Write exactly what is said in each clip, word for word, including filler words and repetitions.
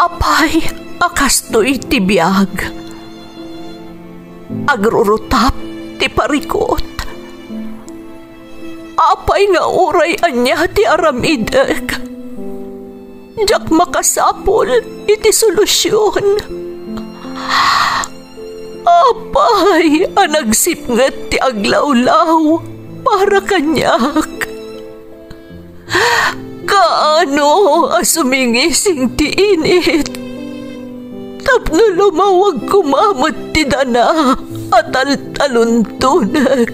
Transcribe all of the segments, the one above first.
Apay a kastoy ti biag? Agrurutap ti parikut. Apay nga uray ania ti aramidek, diak makasapul iti solusion. Apay a nagsipnget ti aglawlaw para kaniak? Kaano a sumingising ti init tapno lumawag koma met ti dana a taltaluntonek,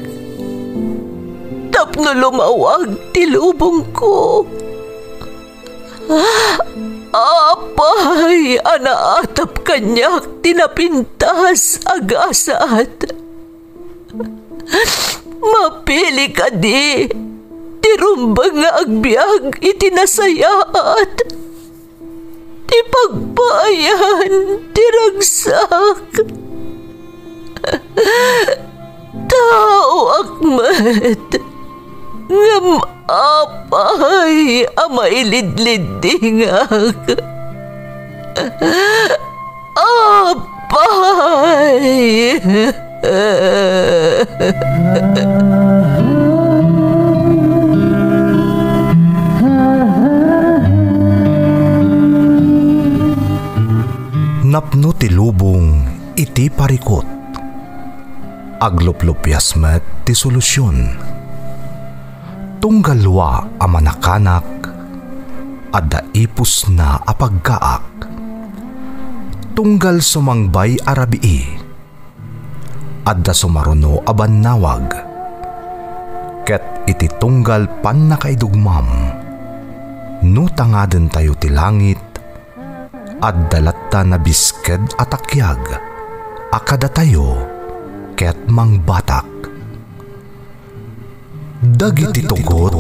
tapno lumawag ti lubongko? Apay a naatap kaniak ti napintas a gasat? Mapili kadi ti rumbeng nga agbiag iti nasayaat, ti pagpaayan ti ragsak? Taoak met, ngem apay a mailidliddingak? Apay! Napno ti lubong iti parikut. Agluplupias met ti solusion. Tunggal wa a manakanak, adda ipusna a paggaak. Tunggal sumangbay a rabii, adda sumaruno a bannawag. Ket iti tunggal pannakaidugmam, no tangadentayo ti langit, adda latta nabisked a takiag a kadatayo ket mangbatak. Dagiti tugot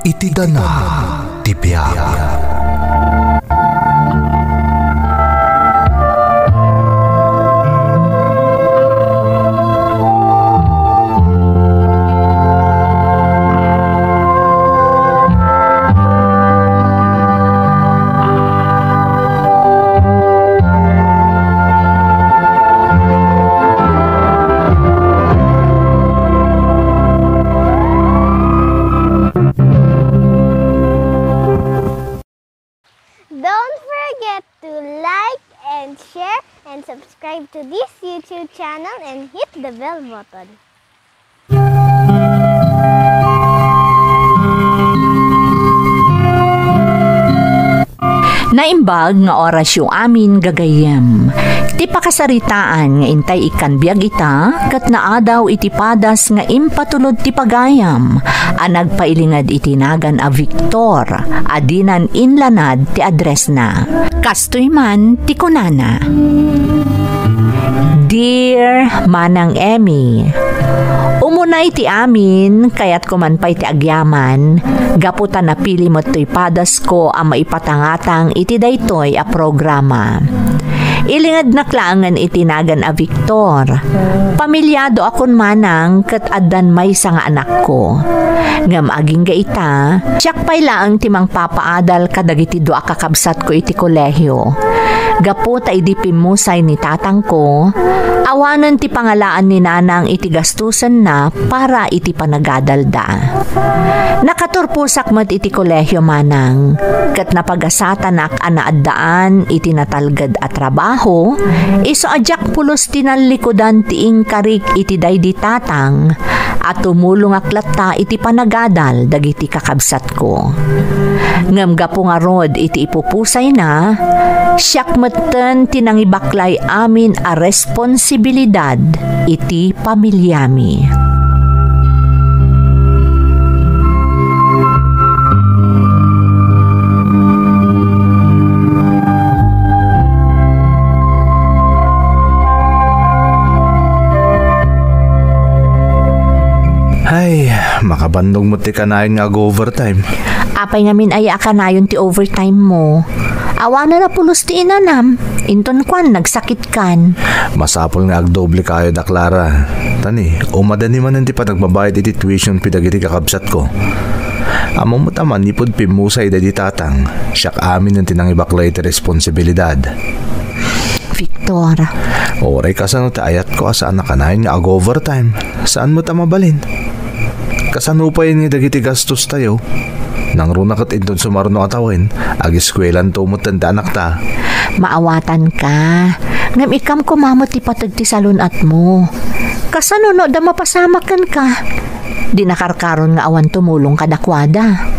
iti dana ti biag. Don't forget to like and share and subscribe to this YouTube channel and hit the bell button. Naimbag nga orasyo amin, gagayyem. Ti pakasaritaan nga intay ikkan biag ita, ket naadaw iti padas nga impatulod ti pagayam a nagpailinged iti nagan a Victor a dinan inlanad ti addressna. Kastoy man ti kunana, Dear Manang Emmy, umunay ti amin, kayatko man pay ti agyaman, gapu ta napili met toy padasko a maipatangatang iti daytoy a programa. Ilingednak laengen iti nagan a Victor. Pamiliadoakon manang ket addan maysa nga anakko. Ngem agingga ita, siak pay laeng ti mangpapaadal kadagiti dua a kakabsatko iti kolehio. Gapu ta idi pimmusay ni tatangko, awanen ti pangalaan ni nanang iti gastusenna para iti panagadalda. Nakaturposak met iti kolehio manang, ket napagasatanak a naaddaan iti natalged a trabaho, isu a diak pulos ti nallikudan ti inkarik iti daydi tatang, a tumulongak latta iti panagadal dagiti kakabsatko. Ngem gapu ngarud iti ipupusayna, siak metten ti nangibaklay amin a responsibilidad iti pamiliami. Ay, makabannog met ti kanayon nga ag-overtime. Apay ngamin aya a kanayon ti overtime mo? Awanen a pulos ti inanam. Inton kuan, nagsakit kan. Masapul nga agdoble kayo da Clara. Tani, umadani manen ti panagbabayad iti tuition fee dagiti kakabsatko. Ammom met a manipud pimmusay daydi tatang, siak amin ti nangibaklay ti responsibilidad. Victor. Uray kasano ti ayatko a saan a kanayon nga ag-overtime. Saan met a mabalin. Kasano pay nga dagiti gastos tayo? Nangruna ket inton sumarno a tawen, ageskuelanto met ti anakta. Maawatanka. Ngem ikkam koma met ti pateg ti salun-atmo. Kasano no adda mapasamak kenka? Di nakarkaron nga awan tumulong kadakuada.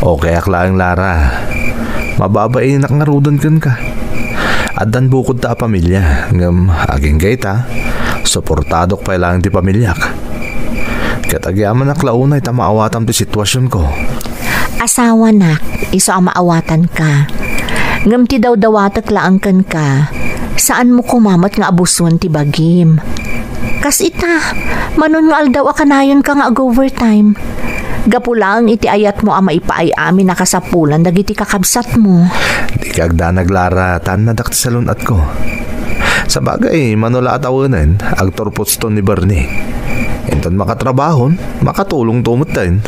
Okay ak laeng, Lara. Mababainak ngaruden kenka. Addan bukod ta a pamilia, ngem agingga ita, suportadok pay laeng ti pamiliak. Ket agyamanak la unay ta maawatam ti situasionko. Asawanak, isu a maawatanka. Ngem ti dawdawatek laeng kenka, saanmo koma met nga abusuen ti bagim. Kas ita, manon nga aldaw a kanayonka nga ag-overtime. Gapu laeng iti ayatmo a maipaay amin a kasapulan dagiti kakabsatmo. Dika agdanag, Lara, ta annadak ti salun-atko. Sabagay, mano la a tawenen, agturpotsto ni Bernie. Inton makatrabahon, makatulongto metten.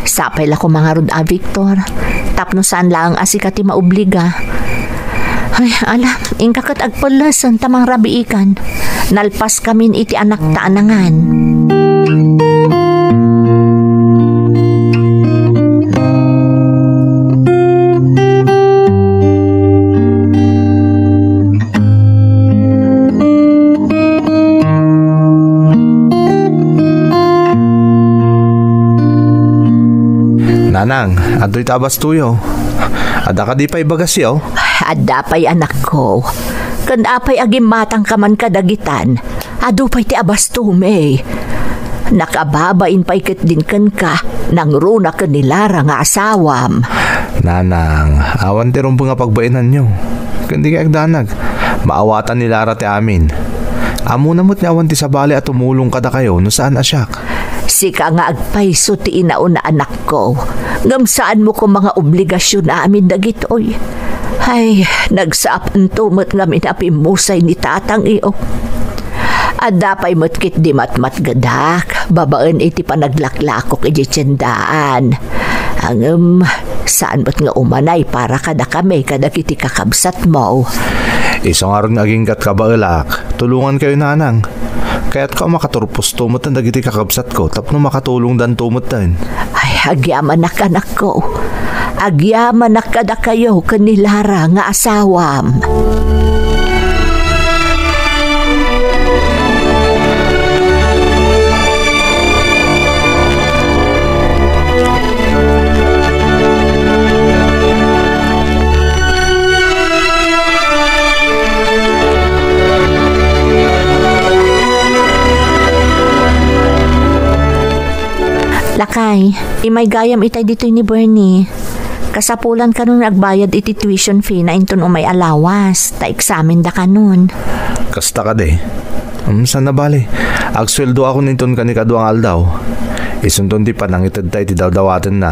Sapay la koma ngarud a, Victor, tapno saan laeng a sika ti maobliga. Ay, ala, inka ket agpellesen ta mangrabiikan. Nalpaskamin iti anakta a nangan. Nanang, adtoy ta abastoyo. Adda kadi pay bagasyo? Adda pay, anakko. Ken apay agimmatangka man kadagitan? Adu pay ti abastomi. Nakababain pay ketdin kenka, nangruna ken ni Lara nga asawam. Nanang, awan ti rumbeng a pagbainanyo. Ken dikay agdanag, maawatan ni Lara ti amin. Ammona met nga awan ti sabali a tumulong kadakayo no saan a siak. Sika nga agpayso ti inauna, anakko, ngem saanmo koma nga obligasion amin dagitoy. Ay, nagsaapanto met ngamin a pimmusay ni tatangyo. Adda pay met ketdi matmatgedak babaen iti panaglaklakok idiay tiendaan. Ngem, saan met nga umanay para kadakami kadagiti kakabsatmo. Isu ngarud nga agingga't kabaelak, tulongankayo, Nanang. Kayatko a makaturposto metten dagiti kakabsatko tapno makatulongdanto metten. Ay, agyamanak, anakko. Agyamanak kadakayo ken ni Lara nga asawam. Lakay, imay gayam itay ditoy ni Bernie. Kasapulan kanon nga agbayad iti tuition fee na inton umay a lawas, ta eksamen da kanon. Kasta kadi. Hmm, saan a bale. Agsueldo akon inton kani kadua nga aldaw. Isunton ti panangitedta iti dawdawatenna.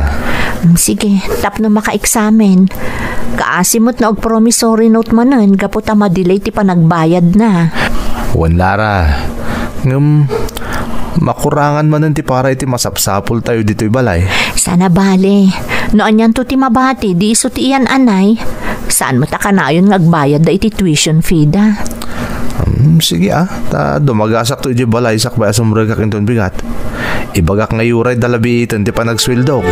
Hmm, sige, tapno makaeksamen. Kaasi met no ag-promissory note manen gapu ta madelay ti panagbayadna. Wen, Lara. Ngem, makurangan manen ti para iti masapsapultayo ditoy balay. Saan a bale. No anianto ti mabati, di isu ti iyan-anay. Saan met a kanayon nga agbayadda iti tuition fee da. Hmm, sige, ah. Ta dumagasak to idiay balay sakbay a sumrekak inton bigat. Ibagak nga uray da labiiten ti panagsueldok.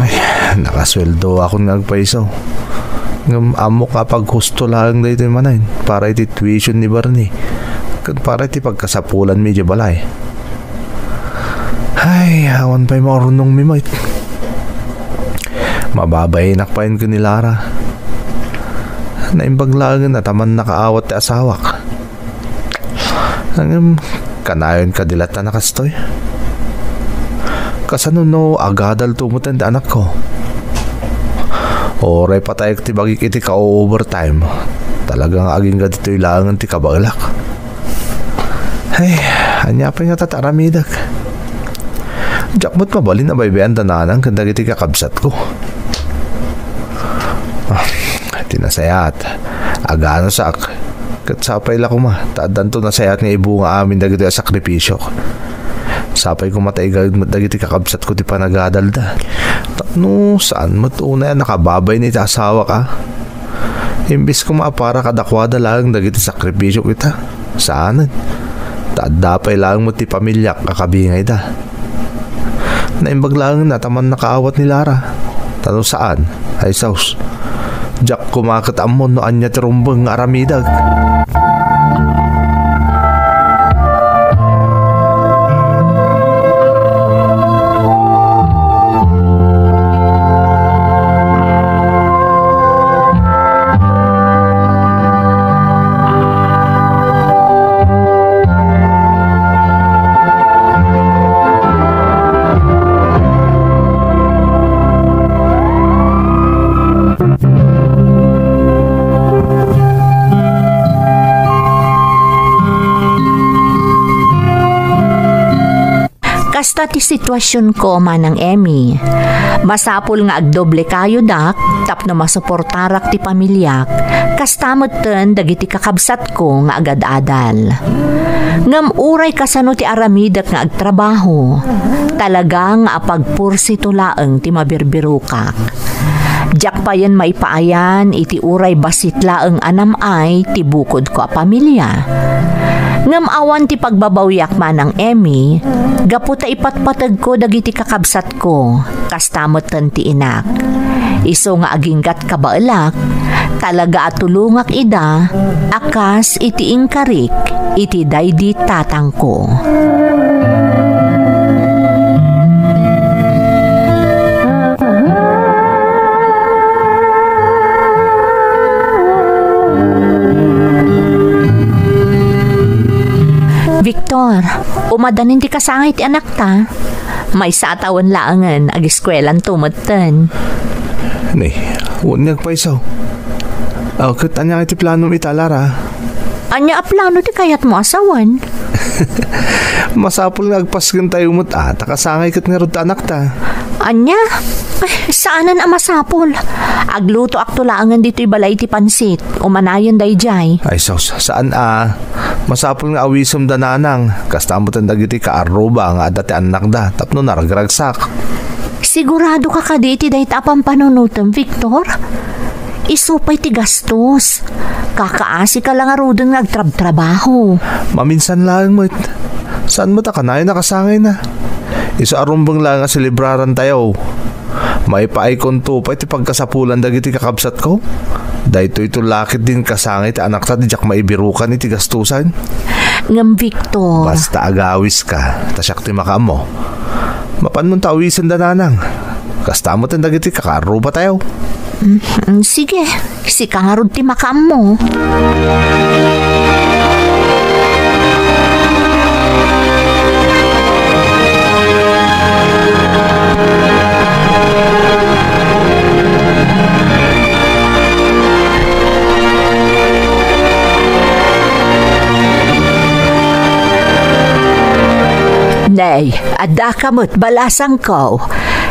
Ay, nakasueldo akon nga agpayso. Ngem ammok a paghusto laeng daytoy manen para iti tuition ni Bernie ken para iti pagkasapulanmi idiay balay. Ay, awan pay maurnongmi met. Mababainak pay ken ni Lara. Naimbag laengen a ta mannakaawat ti asawak. Ngem, kanayon kadi latta a kastoy? Kasano no agadalto metten ti anakko? Uray patayek ti bagik iti ka-overtime. Talaga nga agingga ditoy laengen ti kabaelak. Ay, ania pay ngata ti aramidek? Diak met mabalin a baybay-an da nanang ken dagiti kakabsatko. Ah, ti nasayaat, aganusak. Ket sapay la koma, ta addanto nasayaat nga ibunga amin dagitoy a sakripisiok. Sapay koma ta igaed met dagiti kakabsatko ti panagadalda. Tapno saan met unay a nakababayna iti asawak, a? Imbes koma a para kadakuada laeng dagiti sakripisiok ita, saanen. Ta adda pay laeng met ti pamiliak a kabingayda. Naimbag laeng ta mannakaawat ni Lara. Ta no saan, ay sus, diak koma ket ammon no ania ti rumbeng nga aramidek. Kasta ti situasionko, Manang Emmy. Masapul nga agdoble kayo dak tapno masuportarak ti pamiliak, kasta metten dagiti kakabsatko nga agad-adal. Ngem uray kasano ti aramidek nga agtrabaho, talaga nga apagpursito laeng ti mabirbirokak. Diak payen maipaayan iti uray bassit laeng a nam-ay ti bukodko a pamilya. Ngem awan ti pagbabawiak, Manang Emmy, gapu ta ipatpategko dagiti kakabsatko, kasta metten ti inak. Isu nga aginggat kabaelak, talaga a tulongak ida a kas iti inkarik iti daydi tatangko. Victor, umadanin ti kasangay ti anakta. Maysa a tawen laengen agiskuelanto metten. Ni, wen nga agpayso. Aw, ket ania nga iti planom ita, Lara? Ania a plano ti kayatmo a sawen? Masapul nga agpaskentayo met a, ta kasangay ket ngarud ta anakta. Ania? Ay, saanen a masapul. Aglutoakto laengen ditoy balay ti pansit. Umanayen daydiay. Ay, sus, saan a. Masapul nga awisem da nanang. Kasta metten dagiti kaarruba nga adda ti annakda tapno naragragsak. Sigurado ka kadi iti dayta a pampanunotem, Victor? Isu pay ti gastos. Kakaasi ka la ngaruden nga agtrabtrabaho. Maminsan laeng met. Saan met a kanayon a kasangayna? Isu a rumbeng laeng a selebrarantayo. Maipaaykonto pay ti pagkasapulan dagiti kakabsatko. Daytoyto la ketdin kasangay ti anakta ti diak maibirukan iti gastusan. Ngem, Victor. Basta agawiska, ta siak ti makaammo. Mapanmonto awisen da nanang. Kasta metten dagiti kakaarrubatayo. Mm, mm, sige. Sika ngarud ti makaammo. Nay, adda ka met balasangko.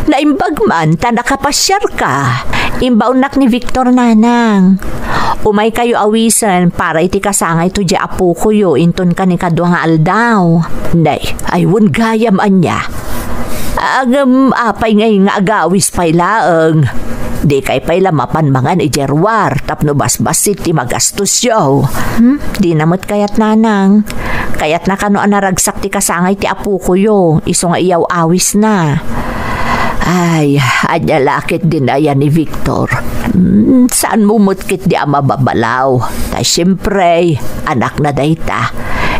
Naimbag man ta nakapasiarka. Imbaonnak ni Victor, nanang. Umaykayo awisen para iti kasangayto diay apokoyo inton kanikadua nga aldaw. Nay, ay wen gayam ania. Ngem apay ngay nga agawis pay laeng? Dikay pay la mapan mangan idiay ruar tapno basbassit ti magastosyo. Hmm? Dina met kayat, nanang. Kayatna kano a naragsak ti kasangay ti apokoyo, isu nga iyaw-awisna. Ay, ania la ketdin aya ni Victor? Hmm, saanmo met ketdi a mababalaw. Ta siempre, anakna dayta.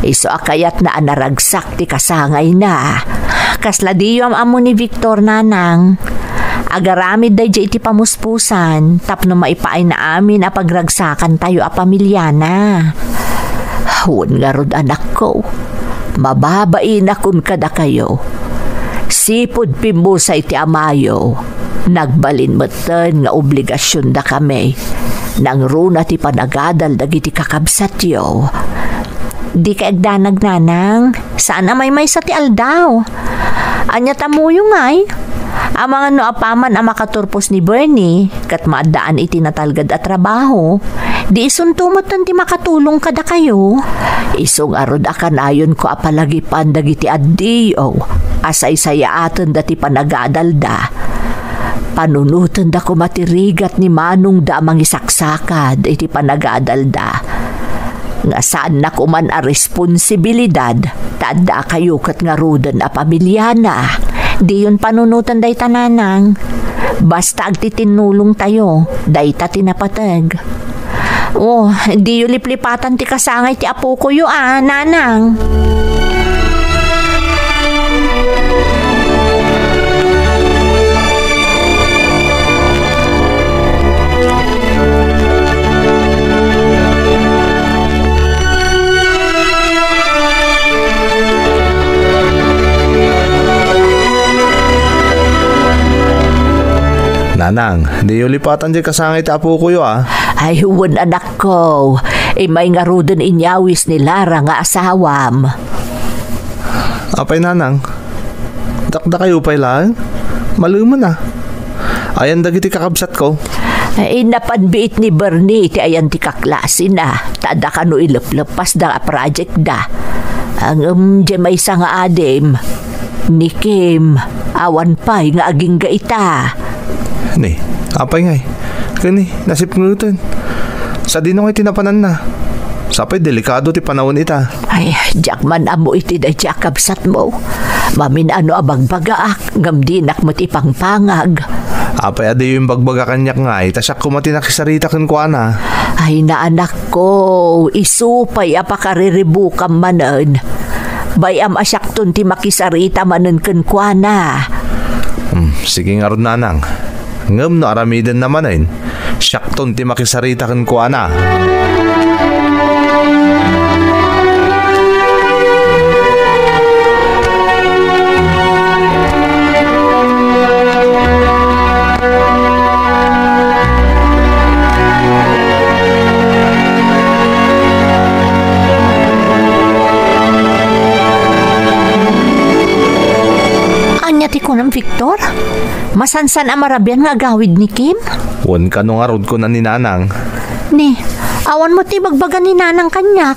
Isu a kayatna a naragsak ti kasangayna. Kasla diyo am-ammo ni Victor, nanang. Agaramid daydiay iti pamuspusan tapno maipaayna amin a pagragsakantayo a pamiliana. Wen ngarud, anakko, mababainak kadakayo. Sipud pimmusay ti amayo, nagbalin metten nga obligasionda kami. Nangruna ti panagadal dagiti kakabsatyo. Dika agdanag, Nanang. Saan a maymaysa ti aldaw. Ania ta muyo ngay? Amangan no apaman a makaturpos ni Bernie, ket maaddaan iti natalged a trabaho, di isunto metten ti makatulong kadakayo. Isu ngarud a kanayonko a palagipan dagiti addiyo a saysayaaten dati panagadalda. Panunotenda koma ti rigat ni manongda a mangisaksakad iti panagadalda. Nga saanna koman a responsibilidad ta addakayo ket ngaruden a pamiliana. Diyon panunoten dayta, Nanang. Basta agtitinnulongtayo, dayta ti napateg. Oh, diyo liplipatan ti kasangay ti apokoyo a, Nanang. Nanang, diyo lipatan diay kasangay ti apokoyo a. Ay, wen, anakko. Immay ngaruden inyawis ni Lara nga asawam. Apay, Nanang? Dakdakayo pay laeng? Malemen a. Ayan dagiti kakabsatko? Ay, napan biit ni Bernie iti ayan ti kaklasina. Ta adda kano ileplepasda a projectda. Ngem diay maysa nga adim, ni Kim, awan pay nga agingga ita. Ni, apay ngay? Ken ni, nasipngeten. Sadino ngay ti napananna? Sapay delikado ti panawen ita. Ay, diak man ammo iti daydi a kabsatmo. Mamin-ano a bagbagaak, ngem dinak met ipangpangag. Apay a diyo imbagbaga kaniak ngay, ta siak koma ti nakisarita kenkuana. Ay, naanakko, isu pay a pakariribukam manen. Bay-am a siakton ti makisarita manen kenkuana. Hmm, sige ngarud, Nanang. Ngem no aramidenna manen, siakton ti makisarita kenkuana. Ania ti kunam, Victor? Masansan a marabian nga agawid ni Kim? Wen, kano ngarud, kuna ni Nanang. Ni, awan met ti ibagbaga ni Nanang kaniak.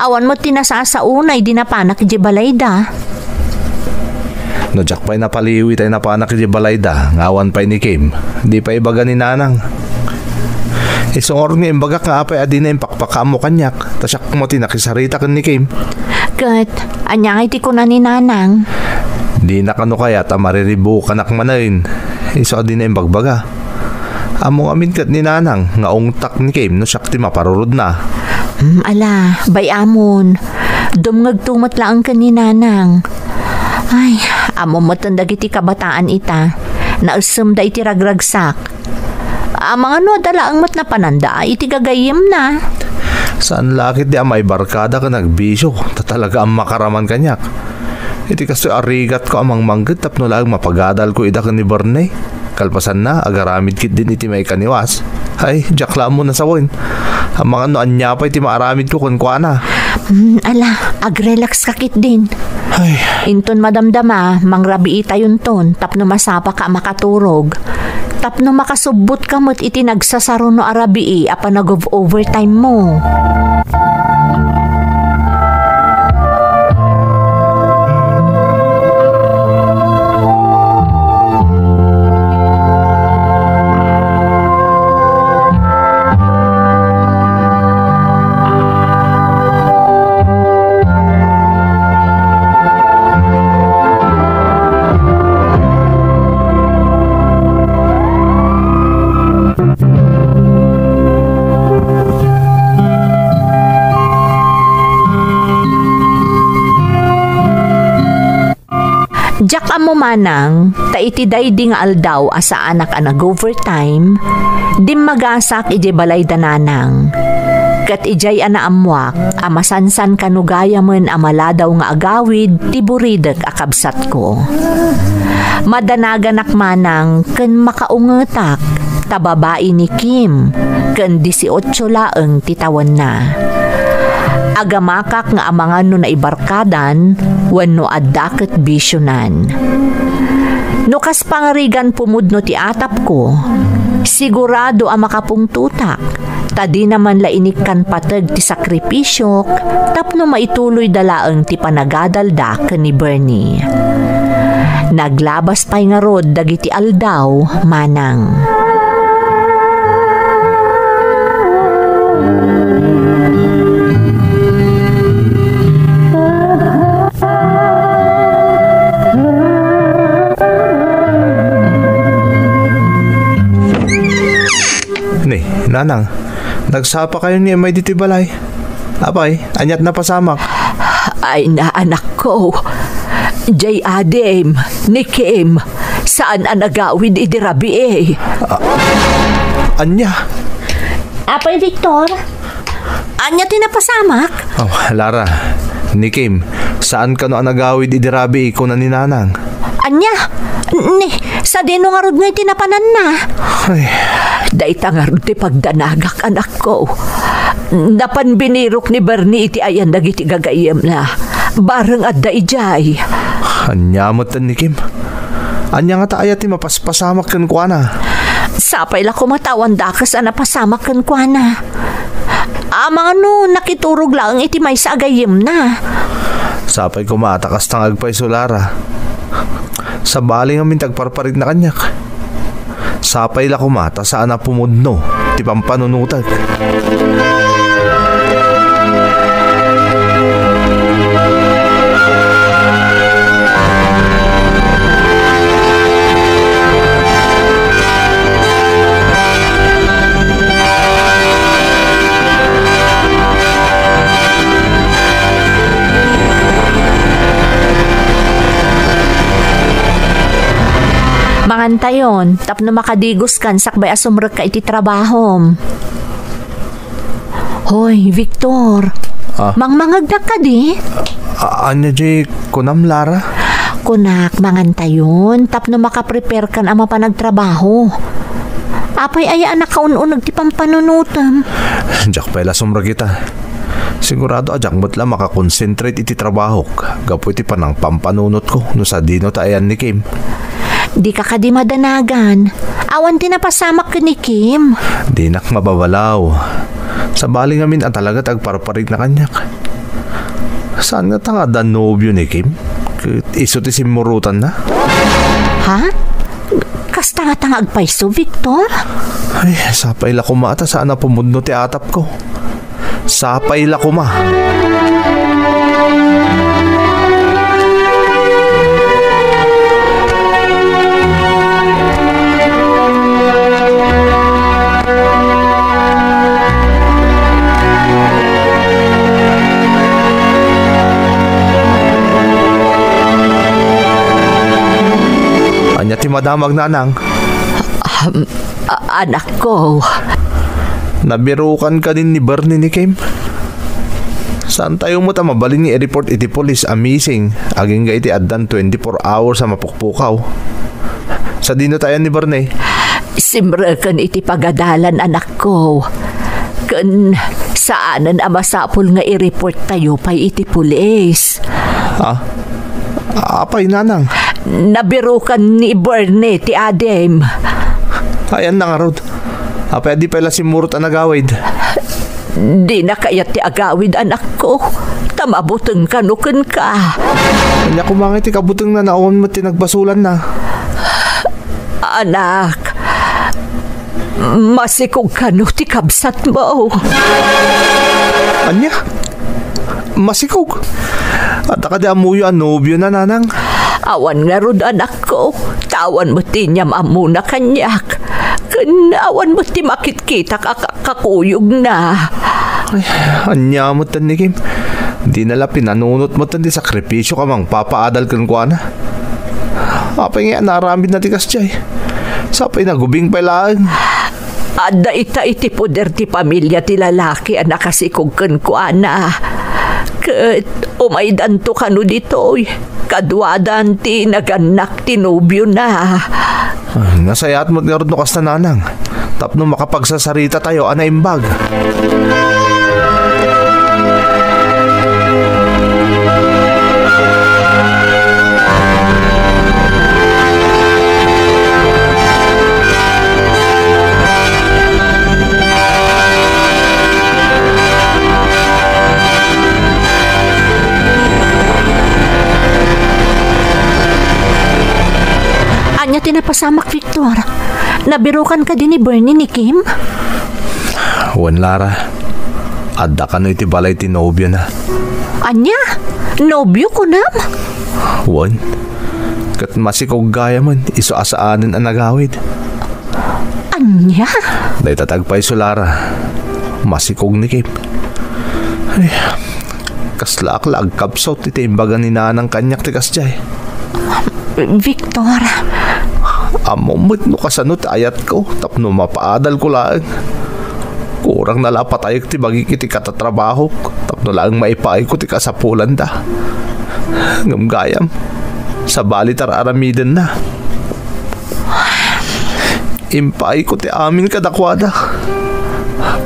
Awan met ti nasasaona idi napanak idiay balayda. No diak pay napaliiw itay napanak idiay balayda nga awan pay ni Kim, di pay ibaga ni Nanang. Isu ngarud nga imbagak nga apay a dina impakpakaammo kaniak, ta siak koma ti nakisarita ken ni Kim. Ket, ania ngay ti kuna ni Nanang? Dina kano kayat a mariribukanak manen, isu a dina imbagbaga. Ammo ngamin ket ni Nanang nga ungtak ni Kim no siak ti maparurudna. Hmm, ala, bay-amon. Dumngegto met laeng ken ni Nanang. Ay, ammom metten dagiti kabataan ita. Naessemda iti ragragsak. Amangan no adda laeng met napananda iti gagayyemna. Saan la ketdi a maibarkada ken agbisio, ta talaga a makaraman kaniak. Iti kastoy a rigatko a mangmangged tapno laeng mapagadalko ida ken ni Bernie. Kalpasanna, agaramid ketdin iti maikaniwas. Ay, diak la ammo nasawen. Amangan no ania pay ti maaramidko kenkuana. Hmm, ala, agrelax ka ketdin. Ay. Inton madamdama, mangrabiitayonton tapno masapaka a makaturog. Tapno makasubbotka met iti nagsasaruno a rabii a panag-overtime mo. Diak ammo manang, ta iti daydi nga aldaw a saanak a nag-overtime, dimmagasak idiay balay da nanang. Ket idiay a naammoak a masansan kano gayamen a maladaw nga agawid ti buridek a kabsatko. Madanaganak manang ken makaungetak, ta babai ni Kim, ken dieciocho laeng ti tawenna. Agamakak nga amangan no naibarkadan wenno adda ket bisionan. No kas pangarigan pumudno ti atapko, sigurado a makapungtotak, ta dina man la inikkan pateg ti sakripisiok tapno maituloyda laeng ti panagadalda ken ni Bernie. Naglabas pay ngarud dagiti aldaw, manang. Ni, nanang, nagsapa kayo ni Emay ditoy balay? Apay, aniat napasamak? Ay na, anakko. Jay Adim, ni Kim, saan a nagawid idi rabii. Ah, ania? Apay, Victor? Ania ti napasamak? Oh, Lara, ni Kim, saan kano a nagawid idi rabii, kuna ni Nanang. Ania? Ni, sadino ngarud nga iti napananna? Ay. Dayta ngarud ti pagdanagak, anakko. Napan binirok ni Bernie iti ayan dagiti gagayyemna. Bareng adda idiay. Ania met ni Kim? Ania ngata aya ti mapaspasamak kenkuana? Sapay la koma ta awan dakes a napasamak kenkuana. Amangan no nakiturog laeng iti maysa a gayyemna. Sapay koma ta kasta nga agpayso, Lara. Sabali ngamin ti agparparikna kaniak. Sapay la koma ta saan a pumudno ti pampanunotek. Mangantayon, tapno makadigoskan sakbay a sumrekka iti trabahom. Hoy, Victor. Ah. Mangmangegnak kadi? A-, ania jay kunam, Lara? Kunak, mangantayon, tapno makapreparekan a mapan agtrabaho. Apay aya a nakaun-uneg ti pampanunotem? Diak pay la sumrekta. Sigurado a diak met la makakonsentrate iti trabahok gapu iti panangpampanunotko no sadino ta ayan ni Kim. Dika kadi madanagan. Awan ti napasamak ken ni Kim. Dinak mababalaw. Sabali ngamin a talaga ti agparparikna kaniak. Saan ngata nga adda nobio ni Kim? Ket isu ti simmurotanna? Ha? Kasta ngata nga agpayso, Victor? Ay, sapay la koma ta saan a pumudno ti atapko. Sapay la koma. Ania ti madamag, Nanang? Um, A-, anakko. Nabirukan kanin ni Bernie ni Kim? Saantayo met a mabalin nga i-report iti pulis a missing agingga iti addan twenty-four hours a mapukpukaw. Sadino ta ayan ni Bernie? Simreken iti pagadalan, anakko. Ken saanen a masapul nga i-report tayo pay iti pulis. Ah? Apay, Nanang? Nabirukan ni Bernie ti adim. Ayanna ngarud. Apay a di pay la simmurot a nagawid? Dina kayat ti agawid, anakko. Ta mabuteng kano kenka. Ania koma ngay ti kabutengna no awan met ti nagbasolanna? Anak, masikog kano ti kabsatmo. Ania? Masikog? Adda kadi ammoyo a nobiona, Nanang? Awan ngarud, anakko. Ta awan met ti inyam-ammona kaniak. Ken awan met ti makitkitak a ka-, kakuyogna. Ay, ania met ni Kim? Dina la pinanunot met ti sakripisiok a mangpapaadal kenkuana. Apay ngay a naaramidna ti kasdiay? Sapay nagubing pay laeng. Adda ita iti poder ti pamilia ti lalaki a nakasikog kenkuana. Ket umaydanto kano ditoy, kaduadan ti nagannak ti nobiona. Ah, nasayaat met ngarud no kasta, Nanang, tapno makapagsasaritatayo a naimbag. Ania ti napasamak, Victor? Nabirukan kadi ni Bernie ni Kim? Wen, Lara. Adda kano iti balay ti nobiona. Ania? Nobio, kunam? Wen. Ket masikog gayamen, isu a saanen a nagawid. Ania? Dayta ti agpayso, Lara. Masikog ni Kim. Ay, kaslaak la agkabsut iti imbaga ni Nanang kaniak ti kasdiay. Victor. Ammom met no kasano ti ayatko tapno mapaadalko laeng. Kurangna la a patayek ti bagik iti katatrabahok tapno laeng maipaayko ti kasapulanda. Ngem gayam, sabali ti ar-aramidenna. Impaayko ti amin kadakuada.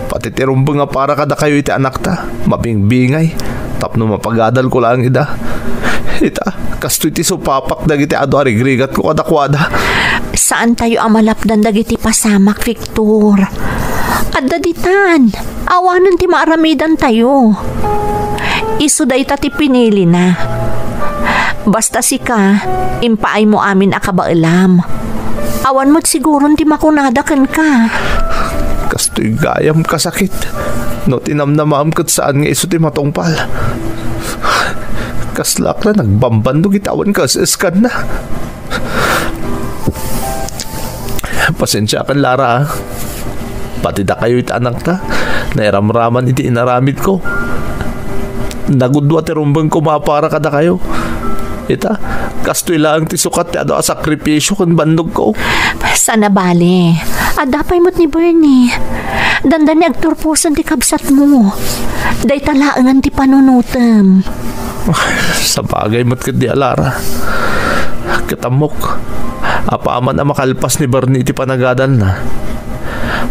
Pati ti rumbeng a para kadakayo iti anakta, mabingbingay, tapno mapagadalko laeng ida. Ita, kastoy ti supapak dagiti adu a rigrigatko kadakuada. Saantayo a malapdan dagiti pasamak, Victor. Adda ditan. Awanen ti maaramidantayo. Isu dayta ti pinilina. Basta sika, impaaymo amin a kabaelam. Awan met siguron ti makunada kenka. Kastoy gayam kasakit. No tinamnamaem ket saan nga isu ti matungpal. Kaslaak la nagbambannog iti awan kaes-eskanna. Pasensiakan, Lara, a. Pati dakayo iti anakta, nairamraman iti inaramidko. Nagudua ti rumbengko a para kadakayo. Ita, kastoy laeng ti sukat ti adu a sakrifisio ken bannogko. Saan a bale. Adda pay met ni Bernie. Dandani agturposen ti kabsatmo. Dayta laengen ti panunotem. Sabagay met ketdi a, Lara. Ket ammok, apaman a makalpas ni Bernie iti panagadalna,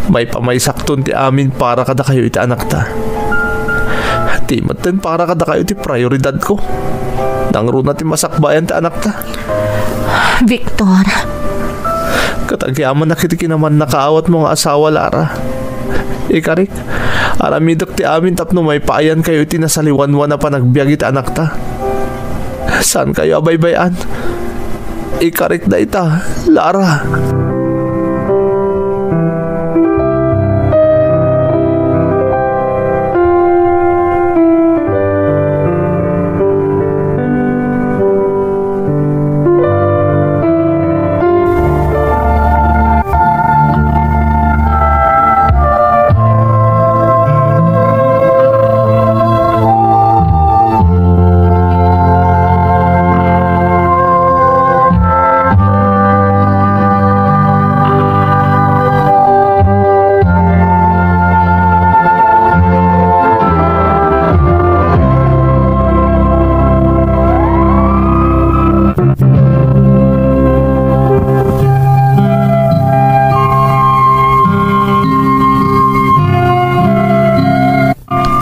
maipamaysakton ti amin para kadakayo iti anakta. Ti metten para kadakayo ti prioridadko. Nangruna ti masakbayan ti anakta. Victor. Ket agyamanak iti kinamannakaawatmo nga asawa, Lara. Ikarik, aramidek ti amin tapno maipaayankayo iti nasaliwanwan a panagbiag iti anakta. Saankayo a baybay-an. Ikarik dayta, Lara.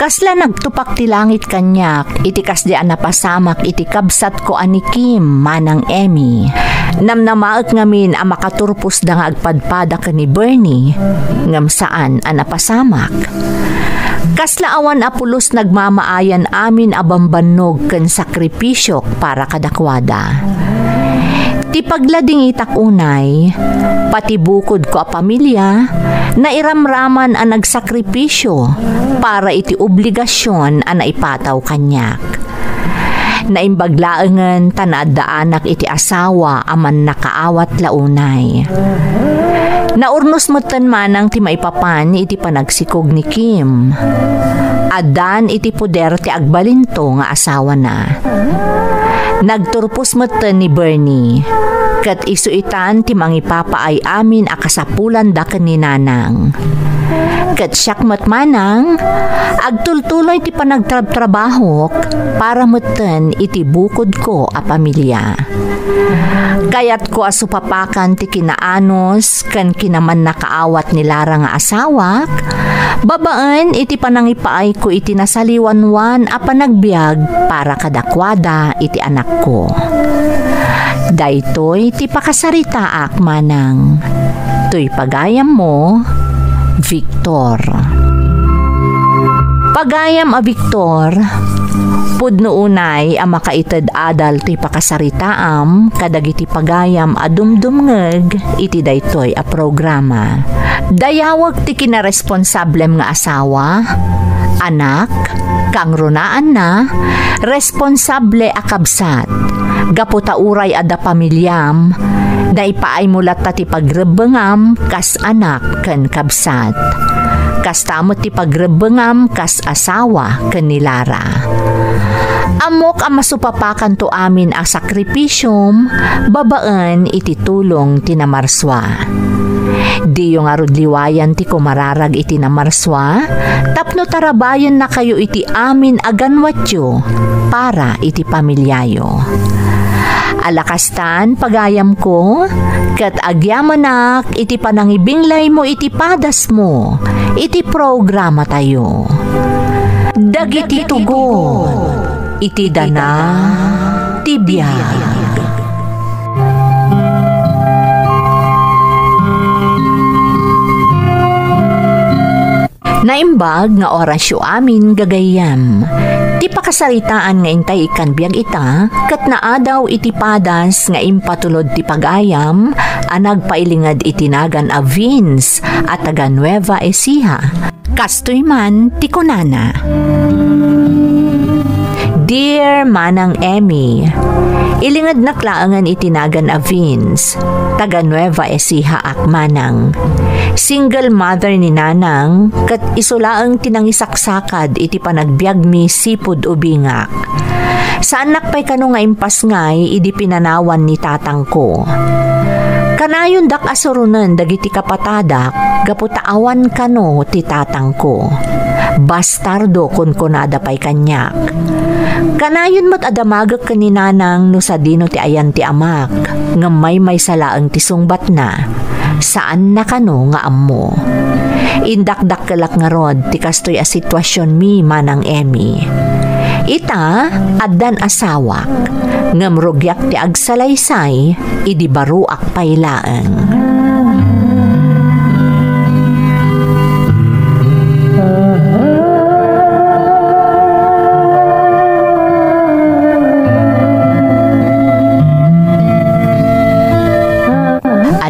Kasla nagtupak ti langit kaniak iti kasdi a napasamak iti kabsatko a ni Kim, Manang Emmy. Namnamaek ngamin a makaturposda nga agpadpada ken ni Bernie, ngem saan a napasamak. Kasla awan a pulos nagmamaayan amin a bambannog ken sakripisio para kadakuada. Ti pagladingitak unay, pati bukodko a pamilia, nairamraman a nagsakripisio para iti obligasion a naipataw kaniak. Naimbag laengen ta naaddaanak iti asawa a mannakaawat la unay. Naurnos metten manang ti maipapan iti panagsikog ni Kim. Addan iti poder ti agbalinto nga asawana. Nagturpos metten ni Bernie, ket isu itan ti mangipapaay amin a kasapulanda ken ni Nanang. Ket siak met manang, agtultuloy ti panagtrabtrabahok para metten iti bukodko a pamilia. Kayatko a supapakan ti kinaanus ken kinamannakaawat ni Lara nga asawak, babaen iti panangipaayko iti nasaliwanwan a panagbiag para kadakuada iti anakko. Daytoy ti pakasaritaak manang. Toy pagayammo, Victor. Pagayam a Victor, Pudno unay a makaited adal toy pakasaritaam kadagiti pagayam a dumdumngeg iti daytoy a programa. Dayawek ti kinaresponsablem nga asawa, anak, kangrunaanna, responsable a kabsat. Gapu ta uray adda pamiliam, naipaaymo latta ti pagrebbengam kas anak ken kabsat. Kasta met ti pagrebbengam kas asawa ken ni Lara. Ammok a masupapakanto amin a sakripisiom babaen iti tulong ti namarsua. Diyo ngarud liwayan ti kumararag iti namarsua tapno tarabayennakayo iti amin a ganwatyo para iti pamiliayo. Ala kastan, pagayamko, ket agyamanak iti panangibinglaymo iti padasmo iti programatayo. Dagiti tugon iti dana ti biag. Naimbag nga orasyo amin, gagayyem. Ti pakasaritaan nga intay ikkan biag ita, ket naadaw iti padas nga impatulod ti pagayam a nagpailinged iti nagan a Vince a taga Nueva Ecija. Kastoy man ti kunana, "Dear Manang Emmy, ilingednak laengen iti nagan a Vince, taga Nueva Ecija ak, Manang. Single mother ni Nanang, ket isu laeng ti nangisaksakad iti panagbiagmi sipud ubingak. Saannak pay kano nga impasngay idi pinanawan ni tatangko. Kanayondak a suronen dagiti kapatadak gapu ta awan kano ti tatangko. Bastardo, kunkunada pay kaniak. Kanayon met a damagek ken ni Nanang no sadino ti ayan ti amak, ngem maymaysa laeng ti sungbatna. Saanna kano nga ammo. Indakdakkelak ngarud ti kastoy a situasionmi, Manang Emmy. Ita, addan asawak, ngem rugiak ti agsalaysay idi baruak pay laeng."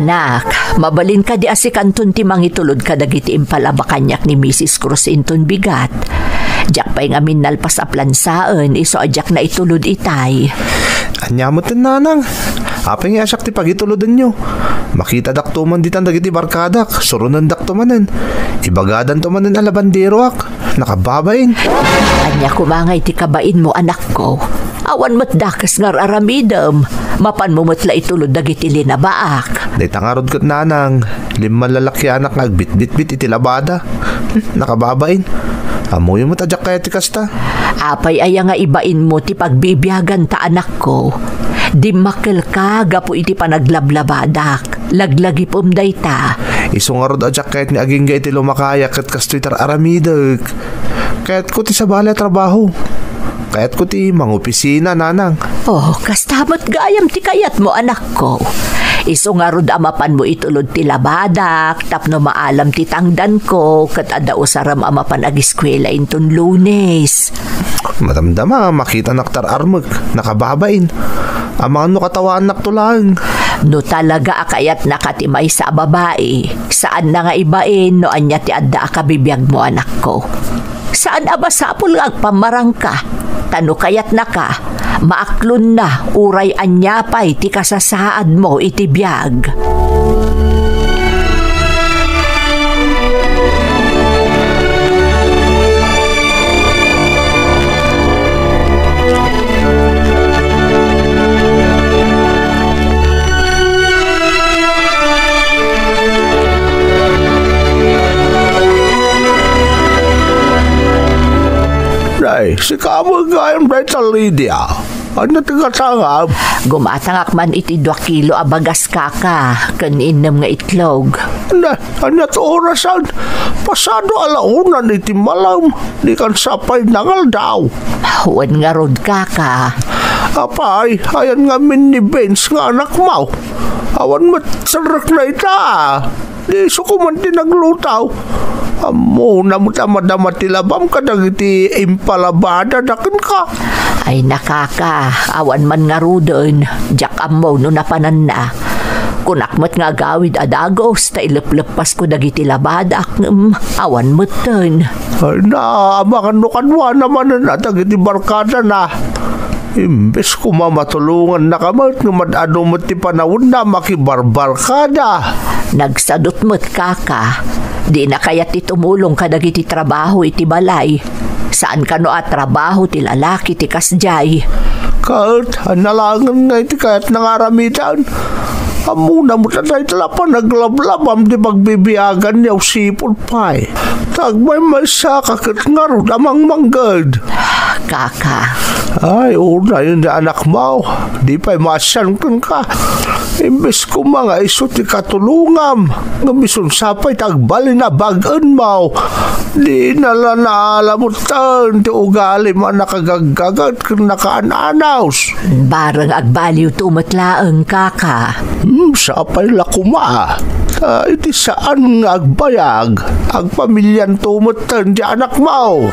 Anak, mabalin kadi a sikanton ti mangitulod kadagiti impalaba kaniak ni Misis Cruz inton bigat? Diak pay ngamin nalpas a plansaen isu a diak naitulod itay. Ania met, Nanang? Apay nga siak ti pagitulodenyo? Makitadakto man ditan dagiti barkadak, suronendakto manen. Ibagadanto manen a labanderoak. Nakababain. Ania koma ngay ti kabainmo, anakko? Awan met dakes nga ar-aramidem. Mapanmo met la itulod dagiti linabaak. Dayta ngarud ket, Nanang, limma lalakianak nga agbitbitbit iti labada. Nakababain. Ammoyo met a diak kayat ti kasta. Apay aya nga ibainmo ti pagbibiaganta, anakko? Dimmakkelka gapu iti panaglablabadak. Laglagipem dayta. Isu ngarud a diak kayat nga agingga iti lumakayak ket kastoy ti ar-aramidek. Kayatko ti sabali a trabaho. Kayatko ti mangopisina, Nanang. Oh, kasta met gayam ti kayatmo, anakko. Isu ngarud a mapanmo itulod ti labadak tapno maalam ti tangdanko ket adda usarem a mapan agiskuela inton Lunes. Madamdama, makitanak ti ar-armek, nakababain. Amangan no katawaannakto laeng. No talaga a kayatnaka ti maysa a babai, saanna nga ibain no ania ti adda a kabibiagmo, anakko. Saan a masapul nga agpammarangka, ta no kayatnaka, maaklonna uray ania pay ti kasasaadmo iti biag. Nay, sika met gayam dayta, Lydia. Ania ti katangam? Gumatangak man iti dua kilo a bagas, kaka, ken innem nga itlog. Na, ania ti orasan? Pasado a la unan iti malem, di kan sapay nangaldaw. Wen ngarud, kaka. Apay, ayan ngamin ni Vince nga anakmo? Awan met serrekna ita. Di isu koma ti nagluto. Ammona met a madama ti labam kadagiti impalabada da kenka. Ay na, kaka, awan man ngaruden, diak ammo no napananna. Kunak met nga agawid a dagus ta ilepleppasko dagiti labadak, ngem awan metten. Ay, naamang no kaduana manen a dagiti barkadana. Imbes koma matulongannaka met, ngem ad-adu met ti panawenna a makibarbarkada. Nagsadut met, kaka. Dina kayat ti tumulong kadagiti trabaho iti balay. Saan kano a trabaho ti lalaki ti kasdiay. Ket, ania laengen nga iti kayatna nga aramidan? Ammona met a dayta la panaglablabam ti pagbibiagan ni Ausipol pay. Ta agmaymaysaka ket ngarud a mangmangged. Kaka. Ay, unay ni anakmo. Di pay maasian kenka. Imbes koma nga isu ti katulongam, ngem isun sa pay ti agbalin a bag-enmo. Dina la naalamutan ti ugalim a nakagaggagat ken nakaan-anos. Bareng agbaliwto met laeng, kaka. Hmm, sapay la koma. Ta iti saan nga agbayag, agpamilianto metten ti anakmo.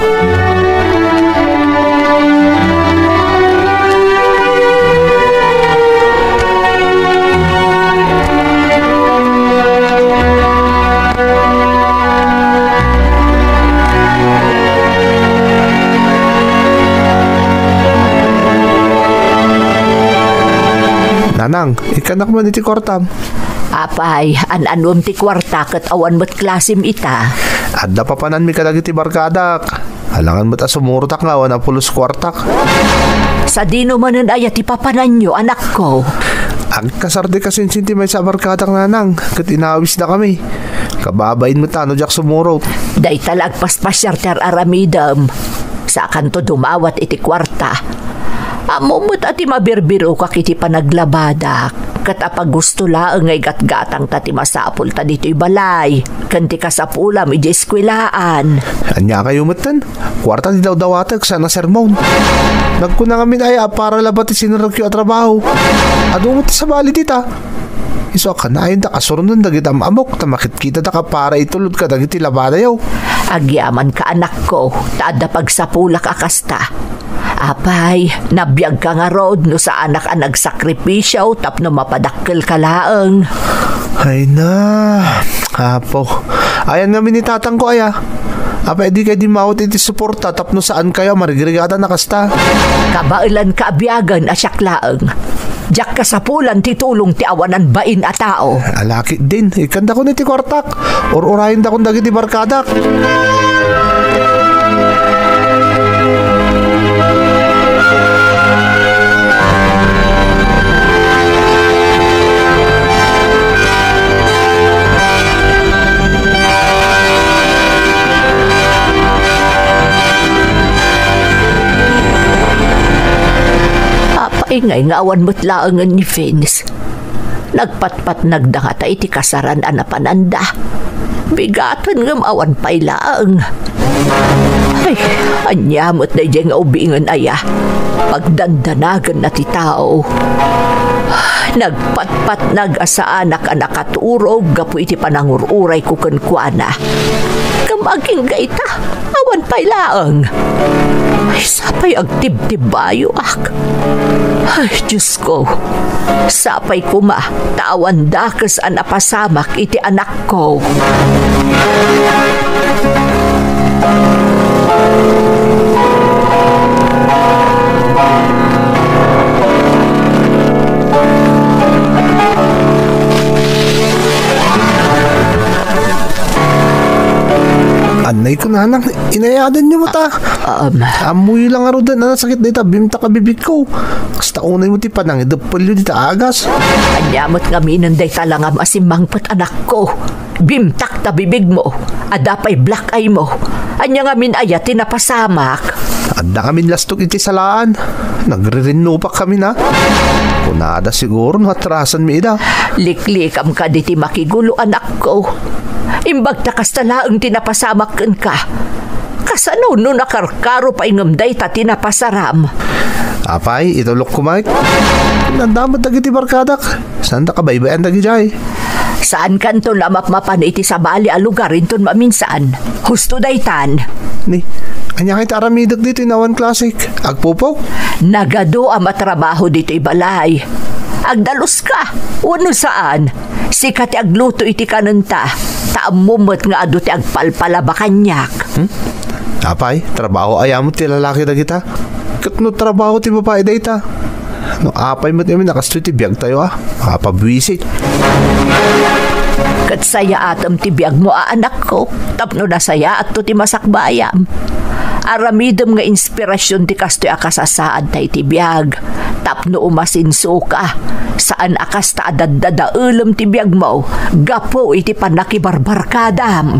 Nanang, ikkanak man iti kuartam. Apay, an-anuem ti kuarta ket awan met klasim ita? Adda papananmi kadagiti barkadak. Alangan met a sumurotak nga awan a pulos kuartak. Sadino manen aya ti papananyo, anakko? Agkasar ti kasinsin ti maysa a barkadak, nanang, ket inawisdakami. Kababain met ta no diak sumurot. Dayta la agpaspasiar ti ar-aramidem. Sakanto dumawat iti kuarta. Ammom met a ti mabirbirokak iti panaglabadak, ket a pagusto laeng nga igatgatangta ti masapulta ditoy balay, ken ti kasapulam idiay eskuelaan. Ania kayo metten? Kuarta ti dawdawatek, saan a sermon. Nagkuna ngamin aya a para labat ti sinerrekyo a trabaho. Adu met ti sabali dita. Isu a kanayon ta kasuronen dagiti am-amok ta makitkitada ka para itulod kadagiti labadayo. Agyamanka, anakko, ta adda pagsapulak a kasta. Apay, nabiagka ngarud no saanak a nagsakripisio tapno mapadakkelka laeng. Ay na, Apo. Ayan ngamin ni tatangko aya. Apay, di kay dimmawat iti suporta tapno saan kayo a marigrigatan a kasta. Kabaelanka a biagen a siak laeng. Diak kasapulan ti tulong ti awanan bain a tao. Alakit din, ikkandakon iti kuartak. Ur-urayendakon dagiti barkadak. Apay ngay nga awan met laengen ni Vince? Nagpatpatnagda ngata iti kasaran a napananda. Bigaten ngem awan pay laeng. Ay, ania met daydiay nga ubingen aya? Pagdandanagenna ti tao. Nagpatpatnag a saanak a nakaturog gapu iti panangur-urayko kenkuana. Ngem agingga ita, awan pay laeng. Ay, sapay agtibtibbayoak. Ay, Diosko, sapay koma ta awan dakes a napasamak iti anakko. Anay ko, nanang, inayadan niyo mo ta. Um, Ammoyo lang ngaruden a nasakit dayta bimtak a bibigko. Kasta unay mo ti panangideppelyo dita agas. Ania met ngaminen dayta langam a simmangpet, anakko? Bimtak ta bibigmo. Adda pay black eye mo. Ania ngamin aya ti napasamak? Adda ngamin lastok iti salaan. Nagririnnupak kami na. Kunada siguro no atrasanmi ida. Liklikam kadi ti makigulo, anakko. Imbag ta kasta laeng ti napasamak kenka. Kasano no nakarkaro pay ngem dayta ti napasaram? Apay, itulok ko, Mike. Nadamet dagiti barkadak. Saan ta kabaybayan dagidiay? Saan kanto la mapmapan iti sabali a lugar inton maminsan? Husto daytan. Ni, Ania ngay ti aramidek ditoy no awan klasek? Agpupok? Nagadu a matrabaho ditoy balay. Agdaluska, wenno saan? Sika ti agluto iti kanenta, ta ammom met nga adu ti agpalpalaba kaniak. Hmm? Apay, trabaho aya met ti lalaki dagita? Ket no trabaho ti babai dayta? No apay met ngamin a kastoy ti biagtayo a, makapabuisit. Ket sayaatem ti biagmo a anakko, tapno nasayaatto ti masakbayam. Aramidem nga inspirasyon ti kastoy a kasasaadta iti biag, tapno umasinsoka, saan a kasta a daddadaelem ti biagmo gapu iti pannakibarbarkadam.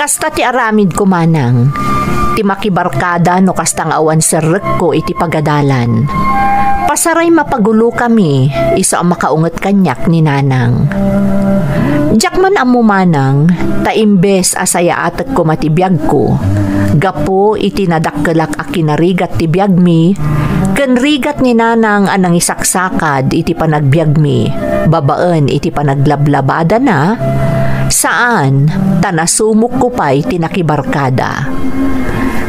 Kasta ti aramidko, manang, ti makibarkada no kasta nga awan serrekko iti pagadalan. Pasaray mapagulokami, isu a makaunget kaniak ni nanang. Diak man ammo, manang, ta imbes a sayaatek koma ti biagko, gapu iti nadakkelak a kinarigat ti biagmi, ken rigat ni nanang a nangisaksakad iti panagbiagmi babaen iti panaglablabadana, saan, ta nasumokko pay ti nakibarkada.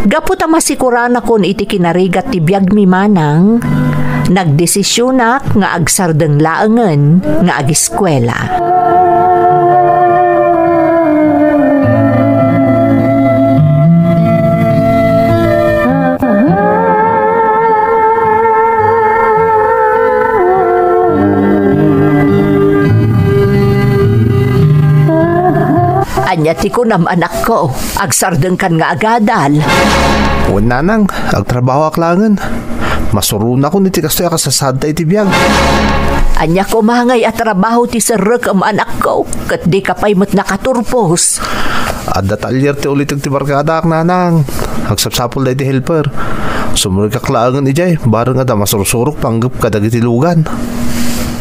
Gapu ta masikuranakon iti kinarigat ti biagmi, manang, nagdesisionak nga agsardeng laengen nga agiskuela. Ania ti kunam, anakko? Agsardengkan nga agadal? Wen, nanang, agtrabahoak laengen. Masuronakon iti kastoy a kasasaadta iti biag. Ania koma ngay a trabaho ti serrekem, anakko? Ket dika pay met nakaturpos. Adda talyer ti uliteg ti barkadaak, nanang. Agsapsapulda iti helper. Sumrekak laengen idiay, bareng adda masursurok panggep kadagiti lugan.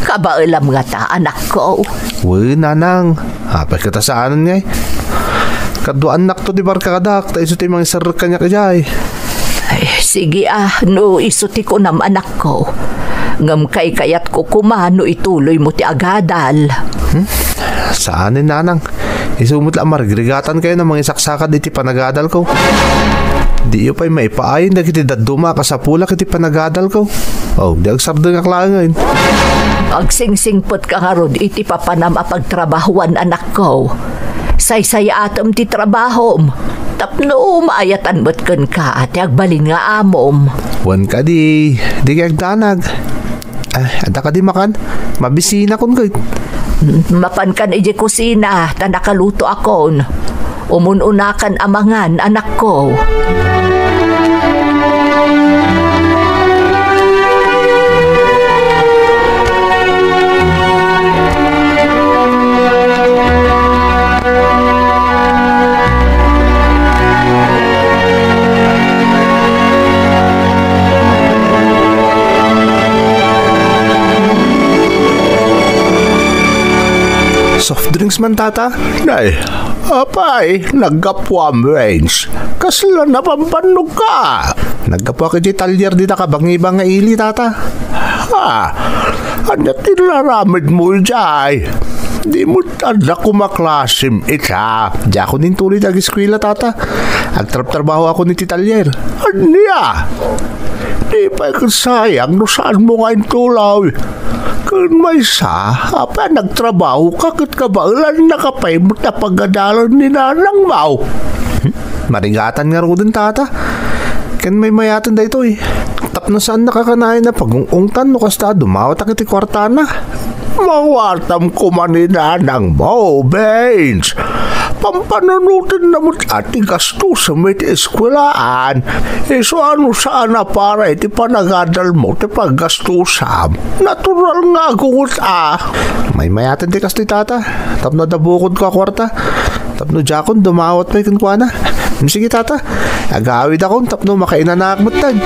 Kabaelam ngata, anakko? Wen, nanang. Apay ket a saanen ngay? Kaduaannakto ti barkadaak, ta isu ti mangiserrek kaniak idiay. Ay, sige a, no isu ti kunam, anakko. Ngem kaykayatko koma no ituloymo ti agadal. Hmm? Saanen, nanang. Isu met la a marigrigatankayo a mangisaksakad iti panagadalko. Diyo pay maipaayen dagiti dadduma a kasapulak iti panagadalko. Oh, di agsardengak laengen. Agsingsingpetka ngarud iti papanam a pagtrabahuan, anakko. Saysayaatem ti trabahom, tapno maayatan met kenka ti agbalin nga amom. Wen kadi, dika agdanag. Ah, adda kadi makan? Mabisinakon ket. Mapankan idiay kusina, ta nakalutoakon. Umun-unakan a mangan, anakko. Soft drinks man, tata? Nay, apay, naggapuam, Waynes. Kasla napambannog ka? Naggapuak iti talyer dita kabangiba nga ili, tata. Ha? Ania ti inaramidmo idiay? Di met adda koma klasim ita. Diakon intuloy ti agiskuela, tata. Agtraptrabahoakon iti talyer. Ania? Di pay ket sayang no saanmo nga intuloy. Ken maysa, apay a nagtrabahoka ket kabaelannaka pay met a pagadalan ni nanangmo? Hmm? Marigatan ngaruden, tata. Ken maymayaten daytoy. Tapno saannaka kanayon a pagungungtan no kasta a dumawat iti kuartana. Mawartam koma ni nanangmo, Baines. Pampanunotenna met a ti gastos met ti eskuelaan. Isu a no saan a para iti panagadalmo ti paggastusam, natural nga agungot a. Maymayaten ti kastoy, tata, tapno adda bukodko a kuarta. Tapno diakon dumawat pay kenkuana. Sige, tata, agawidakon tapno makainanaak metten.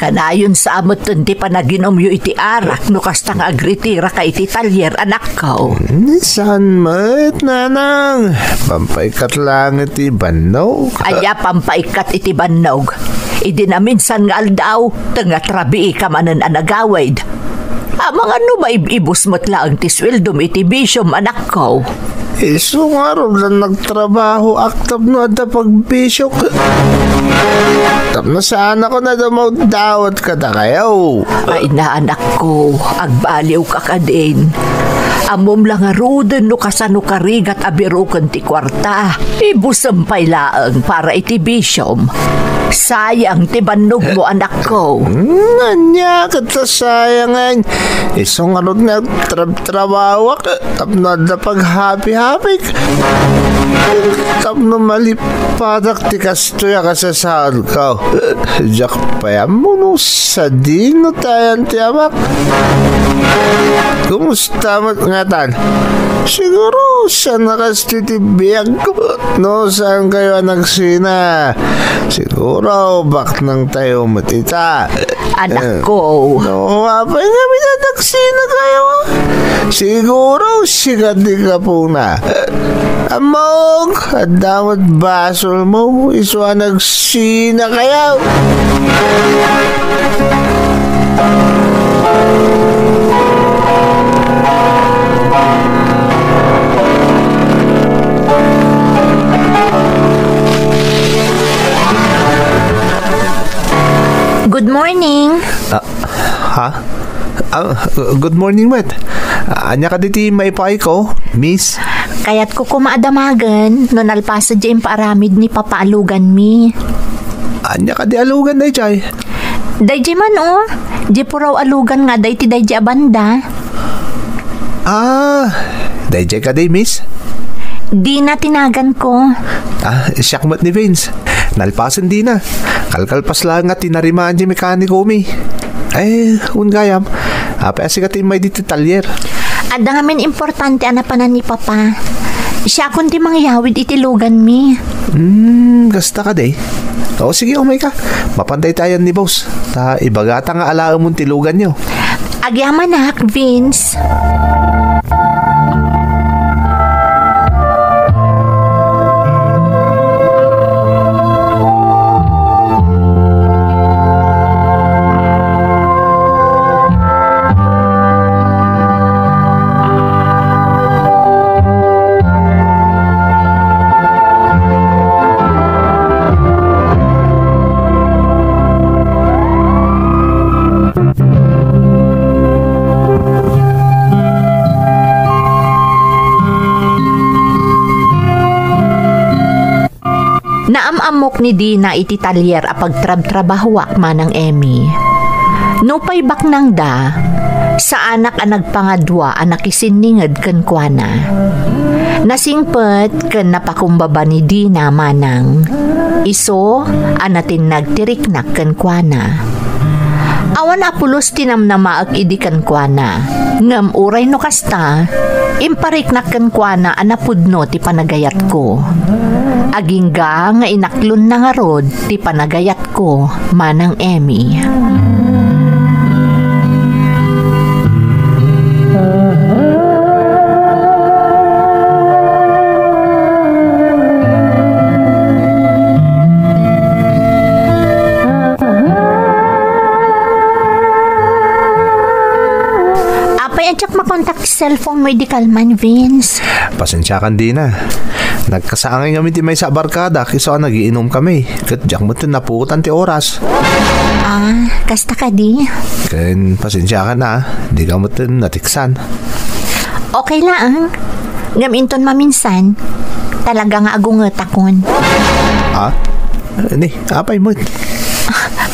Kanayon sa amet ti panaginumyo iti arak no kasta nga agritiraka iti talyer, anakko. Hmm, saan met, nanang? Pampaikkat lang iti bannog. Aya pampaikkat iti bannog? Idi naminsan nga aldaw, tengnga trabiika manen a nagawid. Amangan no maib-ibus met laeng ti sueldom iti bisiom, anakko. Isu ngarud a nagtrabahoak tapno adda pagbisiok. Tapno saanakon a dumawdawat kadakayo. Ay, naanakko, agbaliwka kadin. Ammom la ngaruden no kasano karigat a biroken ti kuarta. Ibusem pay laeng para iti bisiom. Sayang ti bannogmo, anakko. Hmm, ania ket ta sayangen? Isu ngarud nga trab-, trabawak tapno adda paghapi-hapik. Tapno malipadak ti kastoy a kasasaadko. Diak pay ammo no sadino ti ayan ti amak. Kumusta met ngatan? Siguro, saan a kastoy ti biag. No, saankayo a nagsina? Siguro, baknangtayo met ita. Anakko. Eh, no, apay nga minadaksinakayo? Siguro, sika ti kapuna. Ammok, adda met basolmo, isu a nagsinakayo. Good morning. Ah, ha? Ah, good morning met. Ania kadi ti maipaayko, miss? Kayatko koma a damagen no nalpasen diay impaaramid ni Papa a luganmi. Ania kadi a lugan daydiay? Daydiay man, o. Diay puraw a lugan nga adda iti daydiay a banda. Ah, daydiay kadi, miss? Dina ti naganko. Ah, siak met ni Vince. Nalpasen Dina. Kalkalpas laeng nga tinarimaan ti mekanikomi. Ay, wen gayam. Apay a sika ti immay ditoy talyer? Adda ngamin importante a napanan ni Papa. Siakon ti mangyawid iti luganmi. Hmm, kasta kadi. O, sige, umayka. Mapan dayta ayan ni boss. Ta ibagata nga alaemon ti luganyo. Agyamanak, Vince. Naam-ammok ni Dina iti talyer a pagtrabtrabahoak, Manang Emmy. Nupay baknangda, saanak a nagpangadua a nakisinninged kenkuana. Nasingpet ken napakumbaba ni Dina manang. Isu a natinnag ti riknak kenkuana. Awan a pulos ti namnamaek idi kenkuana, ngem uray no kasta, impariknak kenkuana a napudno ti panagayatko. Agingga nga inaklonna ngarud ti panagayatko, Manang Emmy. Apay, a diak makontak ti cellphone mo idi kalman, Vince? Pasensiakan, Dina. Nagkasangay ngamin ti maysa a barkadak, isu a nagiinumkami. Ket diak metten napuotan ti oras. Ah, kasta kadi? Ken pasensiakan a, dika metten natiksan. Okay laeng. Ngem inton maminsan, talaga nga agungetakon. Ah? Ni, apay met?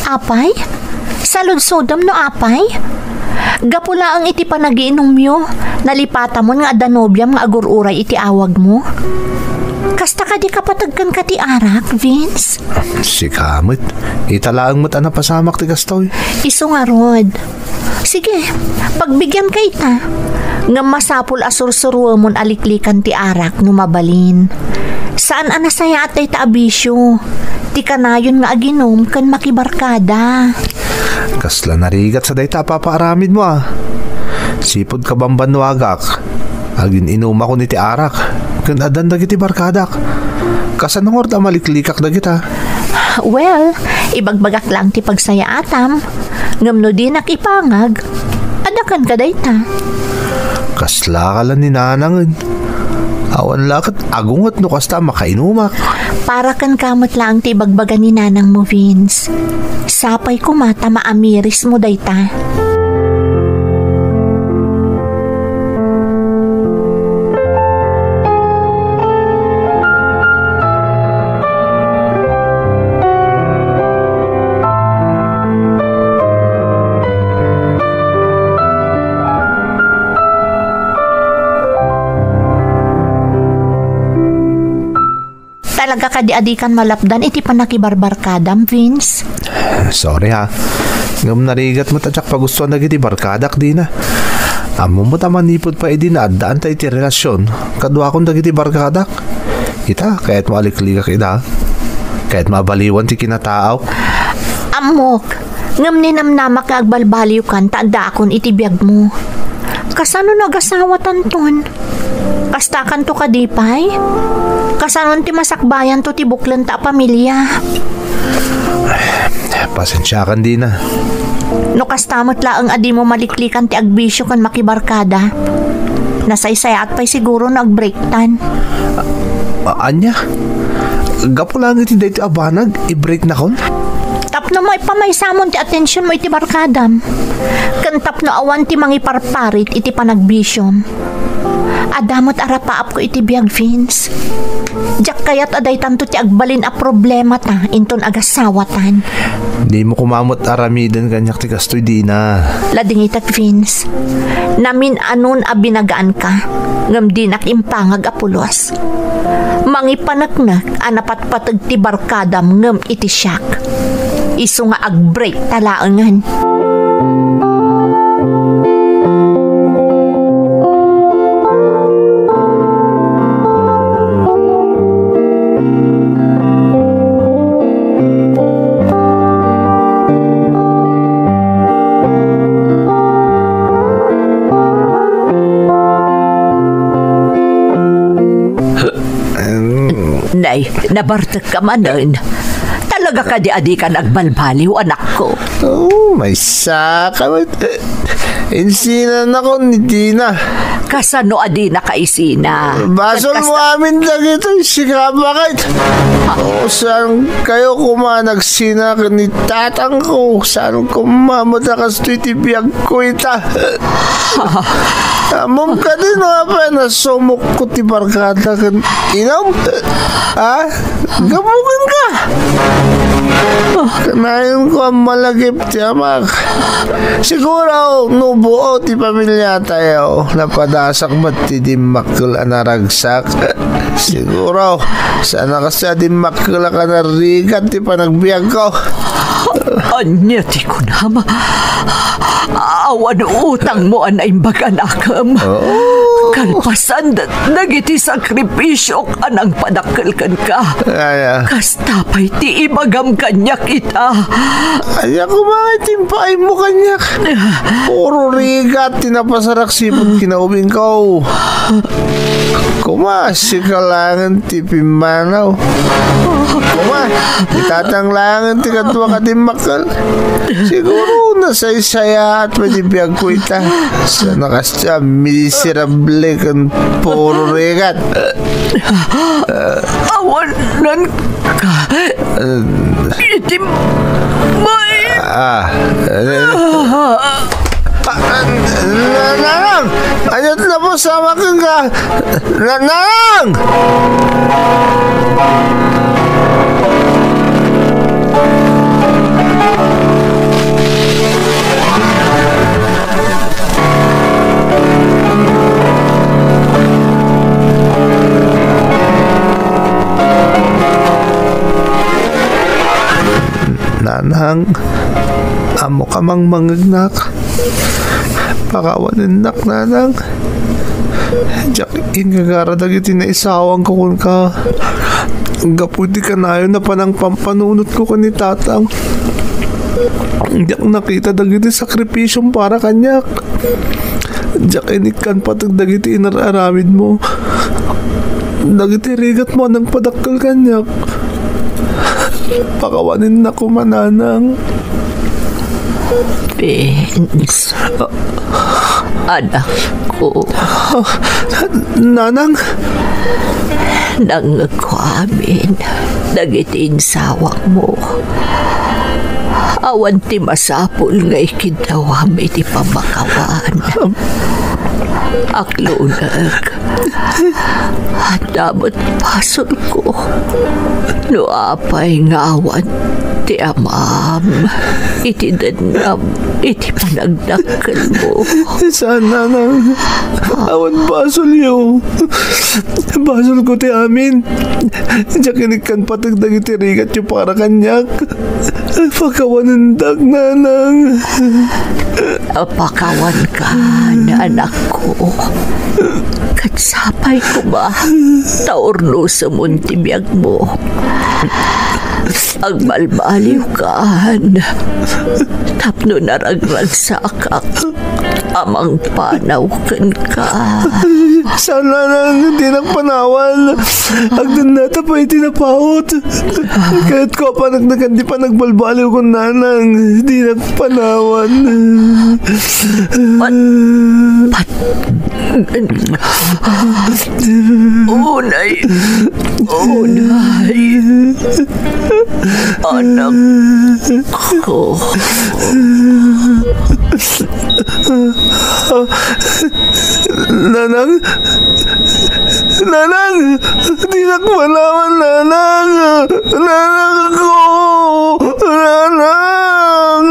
Apay? Saludsodem no apay? Gapu laeng iti panagiinumyo, nalipatamon nga adda nobiam nga agur-uray iti awagmo? Kasta kadi kapateg kenka ti arak, Vince? Sika met. Ita laeng met a napasamak ti kastoy. Isu ngarud. Sige, pagbigianka ita. Ngem masapul a sursuruemon a liklikan ti arak no mabalin. Saan a nasayaat dayta a bisio, ti kanayon nga aginum ken makibarkada. Kasla narigat sa dayta a papaaramidmo a. Sipud kabambannuagak, agin-inumakon iti arak, ken addan dagiti barkadak. Kasano ngarud a maliklikak dagita? Well, ibagbagak laeng ti pagsayaatam. Ngem no dinak ipangag, adda kenka dayta. Kasla ka la ni nanangen. Awan la ket agunget no kasta a makainumak. Para kenka met laeng ti ibagbaga ni nanangmo, Vince. Sapay koma ta maamirismo dayta. Talaga kadi a dikan malapdan iti pannakibarbarkadam, Vince? Sorry ha. Ngem narigat met a diak pagustuan dagiti barkadak, Dina. Ammom met a manipud pay idi naaddaanta iti relasion kaduakon dagiti barkadak. Ita, kayatmo a liklikak ida. Kayatmo a baliwan ti kinataok. Ammok, ngem ninamnamak nga agbalbaliwkan ta addaakon iti biagmo. Kasano no agasawatanton? Kastakanto kadi pay? Kasanon ti masakbayanto ti buklenta a pamilia? Pasensiakan, Dina. No kasta met laeng a dimo maliklikan ti agbisio ken makibarkada, nasaysayaat pay siguro no agbreaktan. A-, ania? Gapu laeng iti daytoy a banag, i-breaknakon? Tapno maipamaysamon ti atensionmo iti barkadam, ken tapno awan ti mangiparparit iti panagbisiom. Adda met a rapaapko iti biag, Vince. Diak kayat a daytanto ti agbalin a problemata inton agasawatan. Dimo koma met aramiden kaniak ti kastoy, Dina. Ladingitek, Vince. Namin-anon a binagaanka, ngem dinak impangag a pulos. Mangipaneknek a napatpateg ti barkadam ngem iti siak. Isu nga agbreakta laengen. Nay, nabartekka manen. Talaga kadi a dikan agbalbaliw, anakko? Oh, maysa ka met. Insinanakon ni Dina. Kasano a dinaka isina? Basolmo amin dagitoy, sika baket. Oh, saan kayo koma nagsina ken ni tatangko? Saan koma met a kastoy ti biagko ita? Ammom kadi no apay a nasumokko ti barkada ken inum? Ha? Gapu kenka. Kanayonko a malagip ti amak. Siguro, no buo ti pamiliatayo, napadasak met ti dimmakkel a naragsak. Siguro, saan a kasta dimmakkel a kanarigat ti panagbiagko. Ania ti kunam? Awan utangmo a naimbag, anakem. Oh. Kalpasan da-, dagiti sakripisiok a nangpadakkel kenka. Ay, ah. Kasta pay ti ibagam kaniak ita. Ania koma ti impaaymo kaniak? Puro rigat ti napasarak sipud kinaubingko. Kuma, sika laengen ti pimmanaw. Kuma, ni tatang laengen ti kaduak a dimmakkel. Siguro nasaysayaat pay ti biagko ita. Sana kasdiay a miserable ken puro rigat. Awanan ka. Iti may Ah, eh, ah, ah, Nanang! Aniat la po sama kenka? Na-, Nanang! Nanang, ammoka mangmangegnak. Pakawanennak, Nanang. Diak ingagara dagiti naisawangko kenka. Gapu iti kanayon a panangpampanunotko ken ni Tatang, diak nakita dagiti sakripisiom para kaniak. Diak inikkan pateg dagiti inar-aramidmo, dagiti rigatmo a nangpadakkel kaniak. Pakawanennak koma, Nanang. Vince, anakko. Nanang? Nangngegko amin dagiti insawangmo. Awan ti masapul nga ikiddawam iti pamakawan. Akloneg, adda met basolko no apay nga awan ti amam iti dennam iti panagdakkelmo. Saan, Nanang. Awan basolyo. Basolko ti amin. Diak inikkan pateg dagiti rigatyo para kaniak. Pakawanendak, Nanang. Pakawankan, anakko. Ket sapay koma ta urnosemon ti biagmo. Agbalbaliwkan tapno naragragsakak a mangpanaw kenka. Saan, Nanang, dinak panawan. Agdennata pay ti napaut. Kayatko a paneknekan ti panagbalbaliwkon, Nanang. Dinak panawan. Pat-, pat-, Unay. Unay. Anakko. Nanang? Nanang! Dinak panawan, Nanang! Nanang ko! Nanang!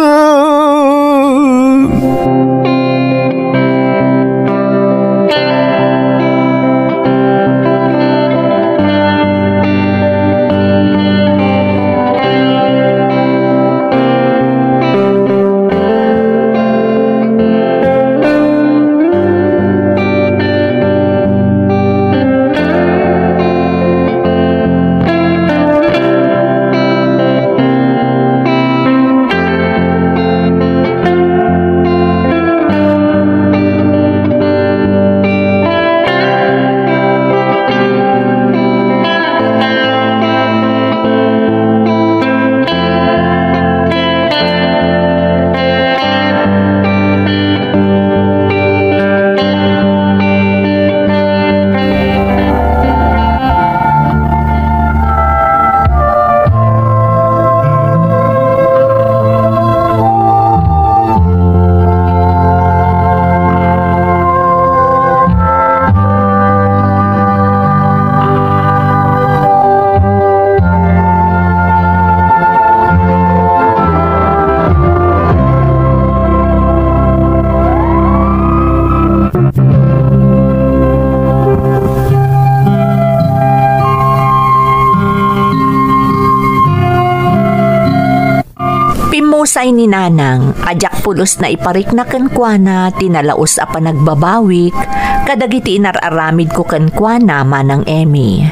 Pimmusay ni Nanang a diak pulos naiparikna kenkuana ti nalaus a panagbabawik kadagiti inar-aramidko kenkuana, Manang Emmy.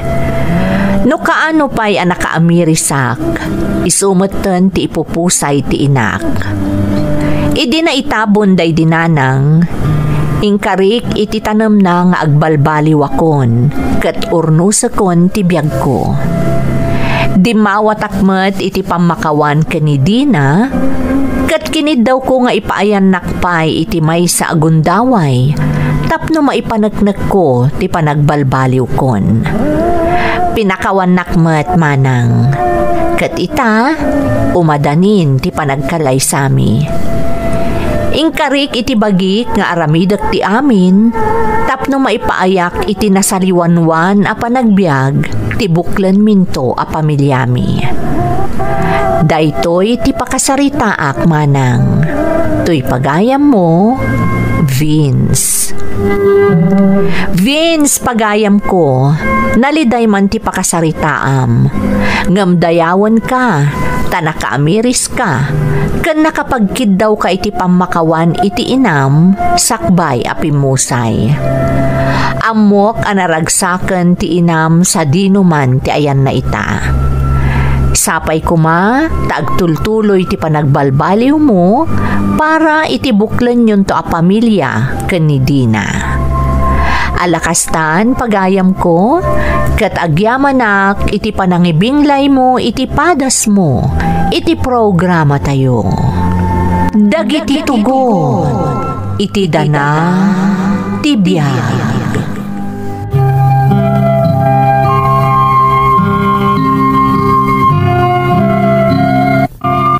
No kaano pay a nakaamirisak, isu metten ti ipupusay ti inak. Idi naitabon daydi Nanang, Inkarik iti tanemna nga agbalbaliwakon, ket urnusekon ti biagko. Dimmawatak met iti pammakawan ken ni Dina, ket kiniddawko nga ipaayannak pay iti maysa a gundaway tapno maipaneknekko ti panagbalbaliwkon. Pinakawannak met manang. Ket ita, umadanin ti panagkalaysami. Inkarik iti bagik nga aramidek ti amin tapno maipaayak iti nasaliwanwan a panagbiag ti buklenminto a pamilyami. Daytoy ti pakasaritaak manang. Toy pagayammo, Vince. Vince, pagayamko, naliday man ti pakasaritaam. Ngem dayawenka, ta nakaamiriska, ken nakapagkiddawka iti pammakawan iti inam sakbay a pimmusay. Ammok a naragsaken ti inam sadino man ti ayanna ita. Sapay koma ta agtultuloy ti panagbalbaliwmo para iti buklennyonto a pamilya ken ni Dina. Ala kastan, pagayamko, ket agyamanak iti panangibinglaymo iti padasmo iti programatayo. Dagiti tugon iti dana ti biag.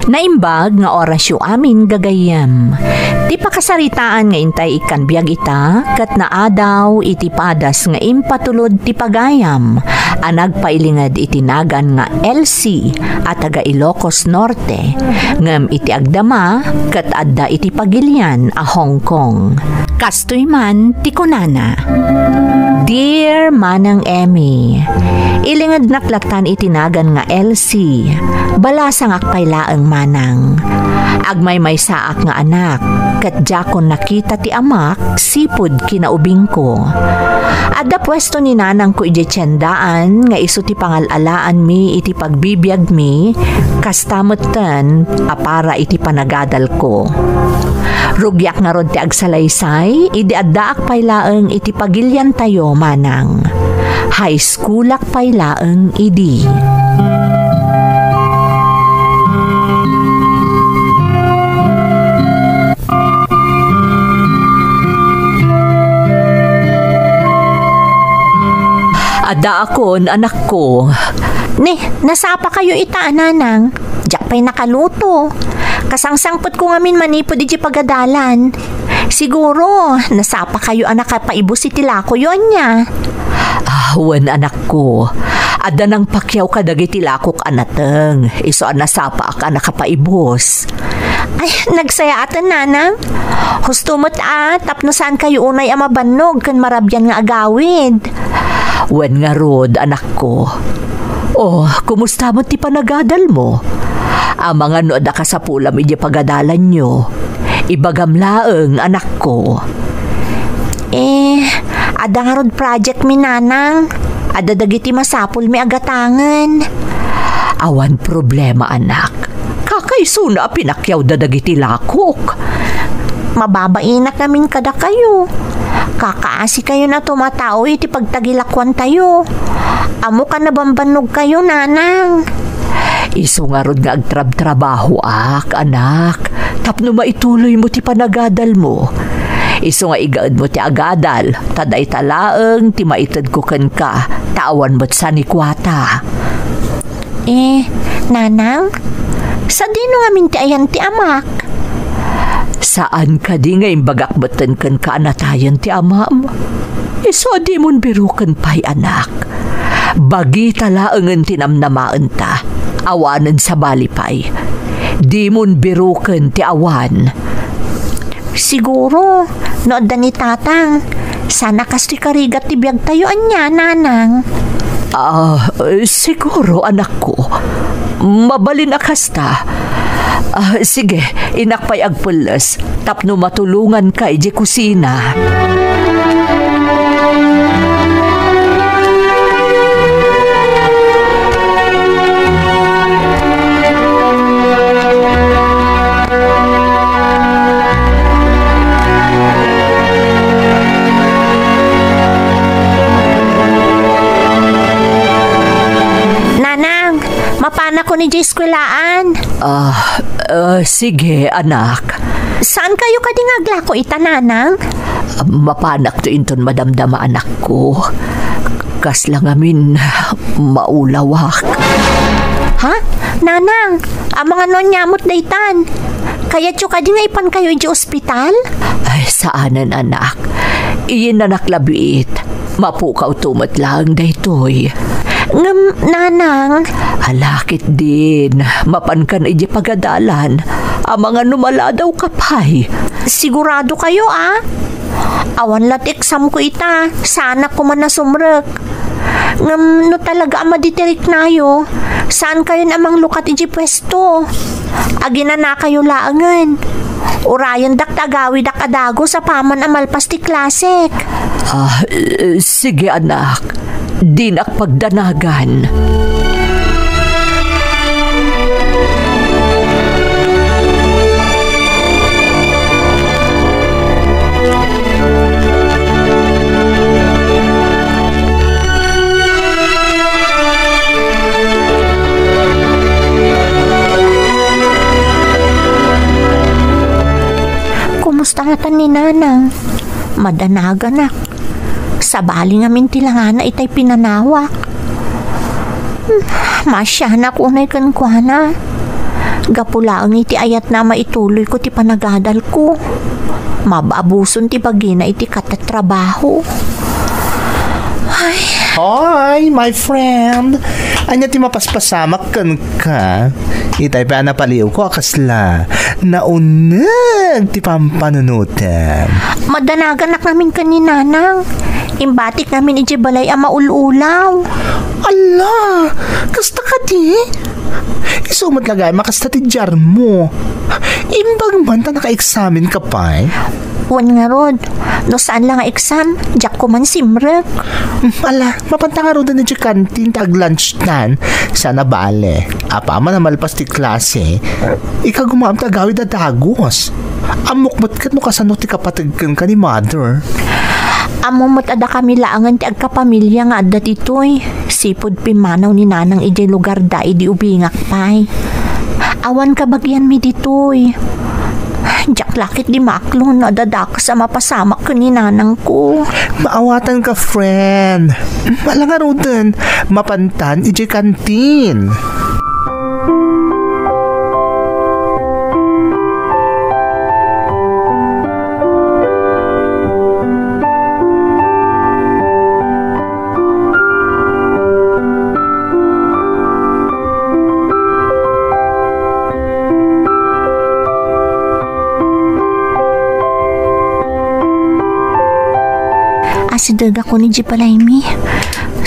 Naimbag nga orasyo amin, gagayyem. Ti pakasaritaan nga intay ikkan biag ita ket naadaw iti padas nga impatulod ti pagayam a nagpailinged iti nagan nga Elsie a taga Ilocos Norte, ngem iti agdama ket adda iti pagilian a Hong Kong. Kastoy man ti kunana, "Dear Manang Emmy, ilingednak lattan iti nagan nga Elsie. Balasangak pay laeng, manang. Agmaymaysaak nga anak, ket diakon nakita ti amak sipud kinaubingko. Adda puesto ni nanangko idiay tiendaan nga isu ti pangal-alaanmi iti pagbibiagmi, kasta metten a para iti panagadalko. Rugiak ngarud ti agsalaysay idi addaak pay laeng iti pagiliantayo, manang. High schoolak pay laeng idi." "Addaakon, anakko." "Ne, nasapa kayo ita a nanang. Diak pay nakaluto. Kasangsangpetko ngamin manipud idiay pagadalan. Siguro, nasapa kayo a nakapaibus iti lakoyo, ania?" "Ah, wen, anakko. Adda nangpakiaw kadagiti lakok a nateng. Isu a nasapaak a nakapaibus." "Ay, nagsayaaten, nanang. Husto met a, tapno saan kayo unay a mabannog ken marabian nga agawid." "Wen ngarud, anakko. O, kumusta met ti panagadalmo? Amangan no adda kasapulam idiay pagadalanyo. Ibagam laeng, anakko." "Eh, adda ngarud projectmi, nanang. Adda dagiti masapulmi a gatangen." "Awan problema, anak. Kakaisuna a pinakiawda dagiti lakok." "Mababainak ngamin kadakayo. Kakaasikayon a tumatao iti pagtagilakuantayo. Ammok a nabambannogkayo, nanang." "Isu ngarud nga agtrabtrabahoak, anak, tapno maituloymo ti panagadalmo. Isu nga igaedmo ti agadal, ta dayta laeng ti maitedko kenka, ta awan met sanikuata." "Eh, nanang, sadino ngamin ti ayan ti amak?" "Saan kadi nga imbagak metten kenka a natayen ti amam? Isu a dimon biroken pay, anak. Bagita laengen ti namnamaenta. Awanen sabali pay. Dimon biroken ti awan." "Siguro, no adda ni tatang, saan a kastoy karigat ti biagtayo, ania, nanang?" "Ah, siguro, anakko. Mabalin a kasta. Ah, sige, innak pay agpelles tapno matulonganka idiay kusina." Ni di eskuelaan. Ah, ah, sige, anak. Saan kayo kadi nga aglako ita, Nanang? Mapanakto inton madamdama, anakko. Kasla ngamin, maulawak. Ha? Nanang, amangan no aniamot daytan. Kayatyo kadi nga ipan kayo iti ospital? Ay, saanen, anak. Iyinanak labiit. Mapukawto met laeng daytoy. Ngem, Nanang. Ala ketdin, mapankan idiay pagadalan. Amangan no maladawka pay. Sigurado kayo, a? Awan la ti exam ko ita, saanak koma a sumrek. Ngem no talaga a maditiriknayo, saan kayon a manglukat idiay puesto? Aginanakayo laengen. Urayendak ta agawidak a dagus apaman a malpas ti klasek. Ah, eh, sige, anak. Dinak pagdanagan. Kumusta ngatan ni Nanang? Madanaganak. Sabali ngamin ti langana itay pinanawak. Hmm, maasianak unay kenkuana. Gapu laeng iti ayatna a maituloyko ti panagadalko. Mab-abuson ti bagina iti katatrabaho. Ay. Hoy, my friend! Ania ti mapaspasamak kenka? Itay pay a napaliwko a kasla nauneg ti pampanunotem. Madanaganak ngamin ken ni Nanang. Imbatik ngamin idiay balay a maul-ulaw. Ala, kasta kadi? Isu met la gayam a kasta ti diarmo. Imbag man ta naka-eksamenka pay? Wen ngarud, no saan la nga exam, diak koman simrek. Hmm, ala, mapanta ngaruden idiay kantin ta ag-lunch tan. Saan a bale, apaman a malpas ti klase, ikagumaem ta agawid a dagus. Ammok met ket no kasano ti kapateg kenka ni mother. Ammom met a dakami laengen ti agkapamilia nga adda ditoy. Sipud pimmanaw ni Nanang idiay lugarda idi ubingak pay. Awan kabagianmi ditoy. Diak la ketdi maaklon no adda dakes a mapasamak ken ni Nanangko. Maawatanka, friend. Ala ngaruden, mapantan idiay kantin. Asidegakon idiay balaymi.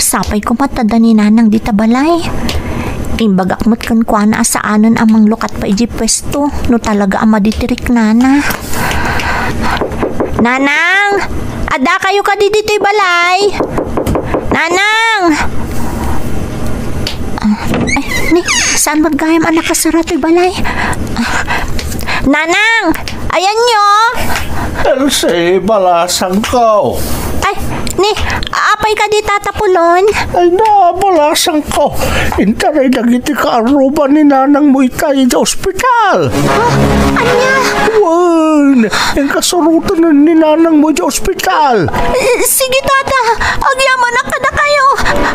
Sapay koma ta adda ni Nanang dita balay. Imbagak met kenkuana a saanen a manglukat pay idiay puesto no talaga a maditiriknana. Nanang! Adda kayo kadi ditoy balay? Nanang! Ah, ay, ni, saan met gayam a nakasara toy balay? Ah, Nanang! Ayanyo! Elsie, balasangko. Ay, ni, apay kadi, Tata Pulon? Ay na, balasangko. Intaray dagiti kaarruba ni Nanangmo itay idiay ospital. Ha? Ania? Wen, inkasuroten ni Nanangmo idiay ospital. Eh, sige, Tata. Agyamanak kadakayo.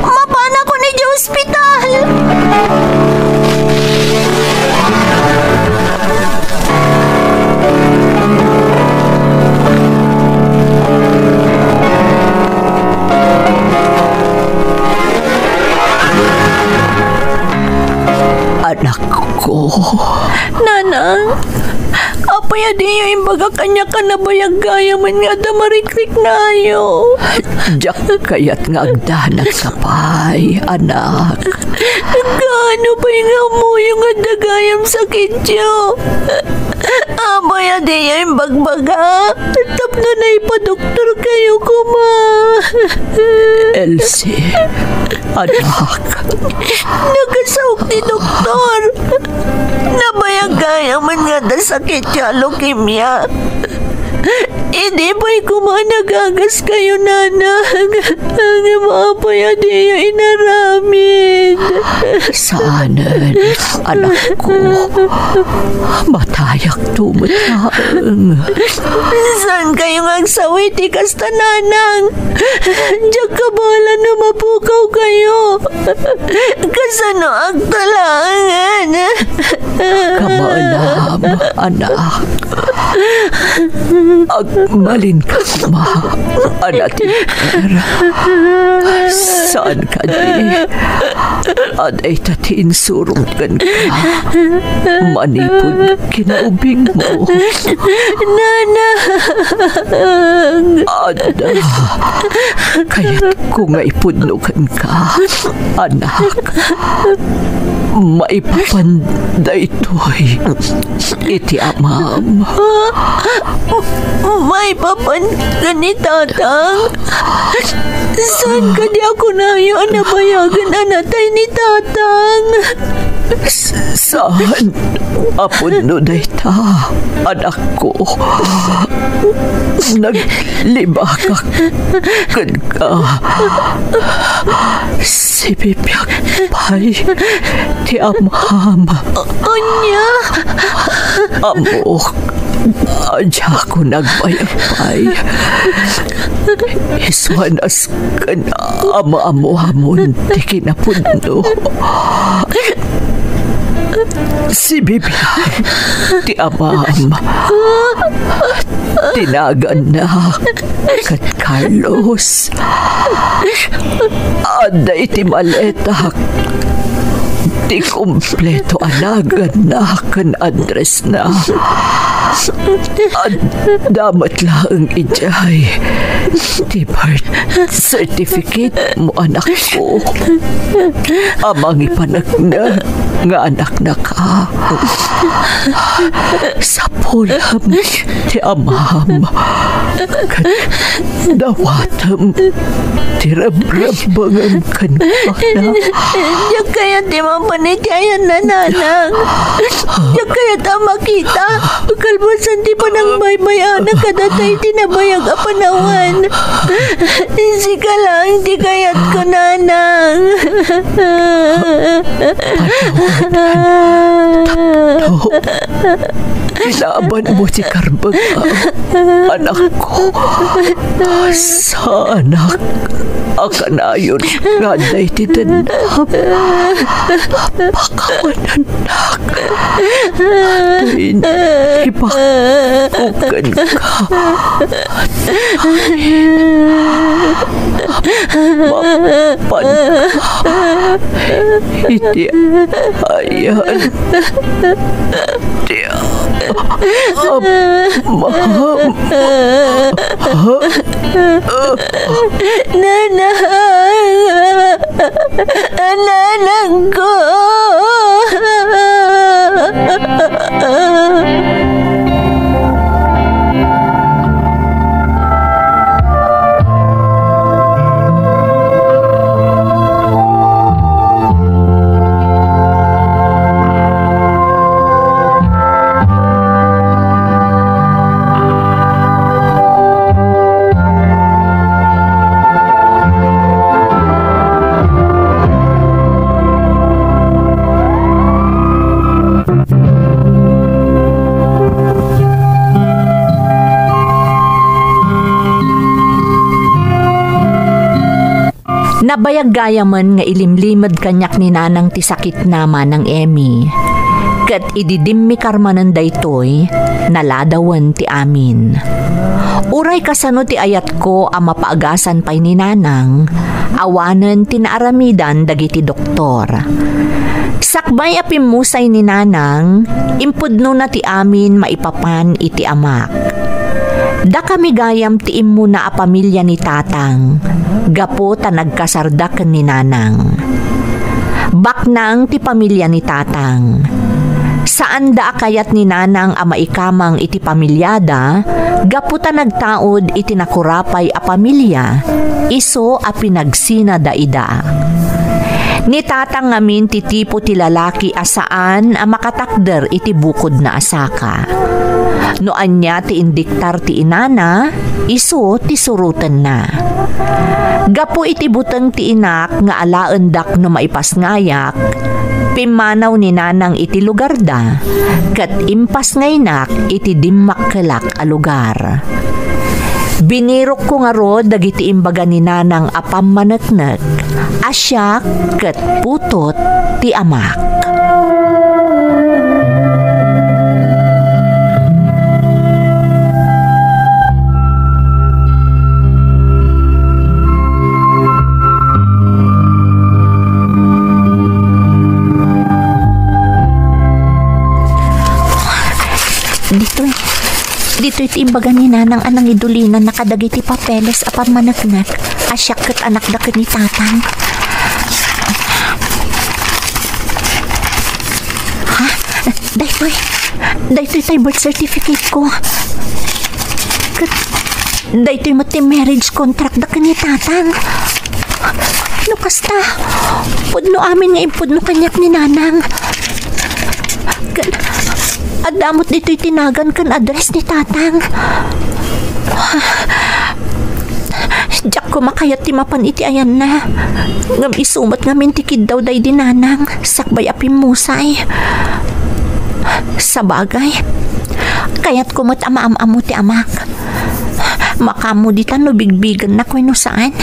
Mapanakon idiay ospital. Anakko. Nanang, apay a diyo imbagak ania a nabayag gayamen nga adda marikriknayo? Diak kayat nga agdanagka pay, anak. Gaano pay nga ammoyo nga adda gayam sakityo? Apay a diyo imbagbaga tapno naipadoktorkayo koma? Elsie, anak. Nakasaok ti doktor. Nabayag gayamen nga adda sakityo a leukemia. Idi pay koma nagagas kayo, Nanang. Ngem apay a diyo inaramid? Saanen, anakko. Matayakto met laeng. Saan kayo nga agsawi ti kasta, Nanang? Diak kabala no mapukaw kayo. Kasano agtalaangan? Kamaenam, anak. Agmalinka koma a natiber. Saan kadi a dayta ti insurong kenka manipud kinaubingmo? Nanang! Adda. Kayatko nga ipudno kenka, anak. Maipapan daytoy iti amam. Maipapan ken ni Tatang? Saan kadi a kunayo a nabayagen a natay ni Tatang? S-, saan a pudno dayta, anakko. Naglibakak kenka. Sibibiag pay ti amam. Ania? Ammok a diakon agbayag pay. Isu a nasken a maammoammon ti kinapudno. Sibibiag ti amam. Ti naganna ket Carlos. Adda iti maletak ti kompleto a naganna ken addressna. Adda met laeng idiay ti birth certificate mo, anakko, a mangipaneknek nga anaknaka. Sapulem ti amam ket dawatem ti rebbengem kenkuana. Diak kayat ti mapan iti ayanna, Nanang. Diak kayat a makita kalpasan ti panagbaybay-anak kadata iti nabayag a panawen. Sika laeng ti kayatko, Nanang. Tapno ilabanmo ti karbengam, anakko. Saanak a kanayon nga adda iti dennam. Pakawanannak. Dayta ibagko kenka. Mapanka iti ayan ti amam. Nanang! Nanangko! Nabayag gayamen nga ilimlimed kaniak ni Nanang ti sakitna, Manang Emmy. Ket idi dimmikar manen daytoy, naladawen ti amin. Uray kasano ti ayatko a mapaagasan pay ni Nanang, awanen ti naaramidan dagiti doktor. Sakbay a pimmusay ni Nanang, impudnona ti amin maipapan iti amak. Dakami gayam ti immuna a pamilia ni Tatang, gapu ta nagkasarda ken ni Nanang. Baknang ti pamilia ni Tatang. Saanda a kayat ni Nanang a maikamang iti pamiliada, gapu ta nagtaud iti nakurapay a pamilia, isu a pinagsina daida. Ni Tatang ngamin ti tipo ti lalaki a saan a makatakder iti bukodna a saka. No ania ti indiktar ti inana, isu ti surotenna. Gapu iti buteng ti inak nga alaendak no maipasngayak, pimmanaw ni Nanang iti lugarda, ket impasngaynak iti dimmakkelak a lugar. Binirokko ngarud dagiti imbaga ni Nanang a pammaneknek a siak ket putut ti amak. Ditoy, ditoy ti imbaga ni Nanang a nangidulinanna kadagiti papeles a pammaneknek a siak ket anakda ken ni Tatang. Ha? Daytoy, daytoy tay birth certificate ko. Ket daytoy met ti marriage contract da ken ni Tatang. No kasta, pudno amin nga impudno kaniak ni Nanang. Ken adda met ditoy ti nagan ken address ni Tatang. Diak koma kayat ti mapan iti ayanna. Ngem isu met ngamin ti kiddaw daydi Nanang sakbay a pimmusay. Sabagay, kayatko met a maam-ammo ti amak. Makaammo ditan no bigbigennak wenno saan.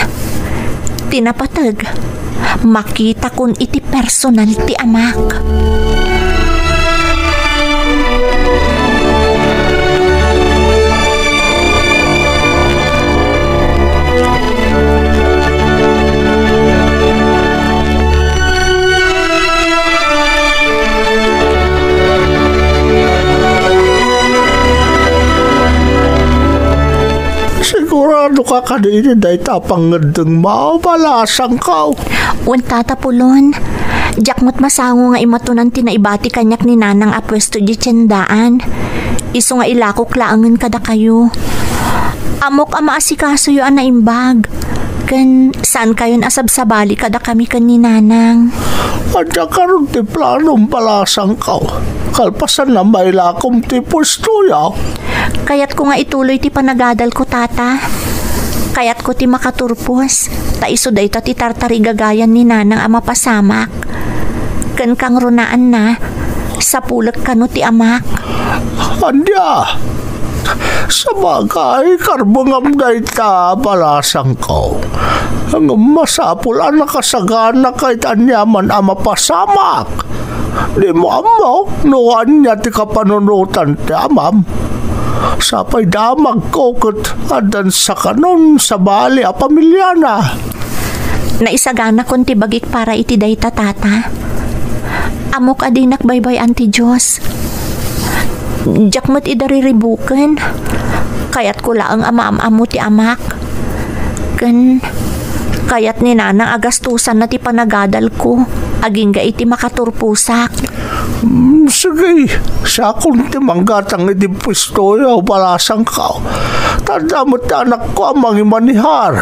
Ti napateg, makitakon iti personal ti amak. Sigurado ka kadi iti dayta a pangngeddengmo, balasangko? Wen, Tata Pulon, diak met masango nga imatonan ti naibati kaniak ni Nanang a puesto idiay tiendaan. Isu nga ilakok laengen kadakayo. Ammok a maasikasoyo a naimbag. Ken saankayon a sabsabali kadakami ken ni Nanang. Adda ngarud ti planom, balasangko, kalpasan a mailakom ti puestoyo? Kayatko nga ituloy ti panagadalko, Tata. Kayatko ti makaturpos, ta isu dayta ti tartarigagayan ni Nanang a mapasamak. Ken kangrunaanna, sapulek kano ti amak. Ania? Sabagay, karbengam dayta, balasangko. Ngem masapul a nakasaganaka iti aniaman a mapasamak. Dimo ammo no ania ti kapanunotan ti amam. Sapay damagko ket addan sakanon sabali a pamiliana. Naisaganakon ti bagik para iti dayta, Tata. Ammok a dinak baybay-an ti Dios. Diak met ida riribuken. Kayatko laeng a maam-ammo ti amak. Ken kayat ni Nanang a gastusanna ti panagadalko agingga iti makaturposak. Mm, sige, siakon ti manggatang iti puestoyo, balasangko. Ta adda met ti anakko a mangimanihar.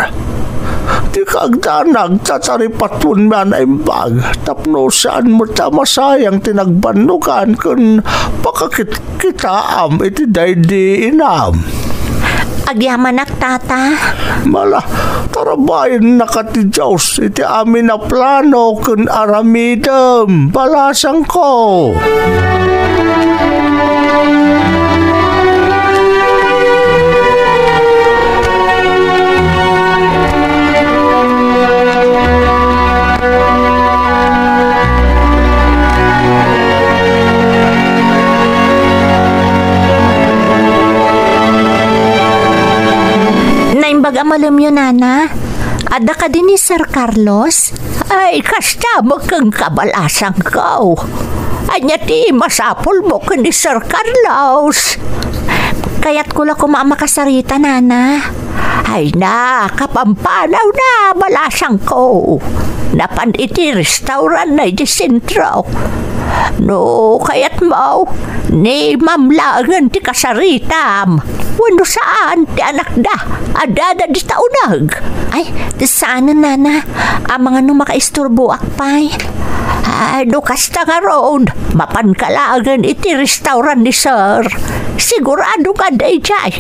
Dika agdanag, ta taripatuenmi a naimbag tapno saan met a masayang ti nagbannogan ken pakakit-, kitaam iti daydi inam. Agyamanak, Tata. Mala, tarabayennaka ti Dios iti amin a plano ken aramidem, balasangko. Naimbag a malemyo, Nana. Adda kadi ni Sir Carlos? Ay, kasta met kenka, balasangko. Ania ti masapulmo ken ni Sir Carlos? Kayatko la koma a makasarita, Nana. Ay na, kapampanawna, balasangko. Napan iti restaurant na iti sentro. No kayatmo, ni Ma'am laengen ti kasaritam. wenno saan ti anakda a dada dita uneg? Ay, saanen, Nana. Amangan no makaisturboak pay. Ay, no kasta ngarud, mapanka laengen iti restaurant ni Sir. Sigurado nga adda idiay.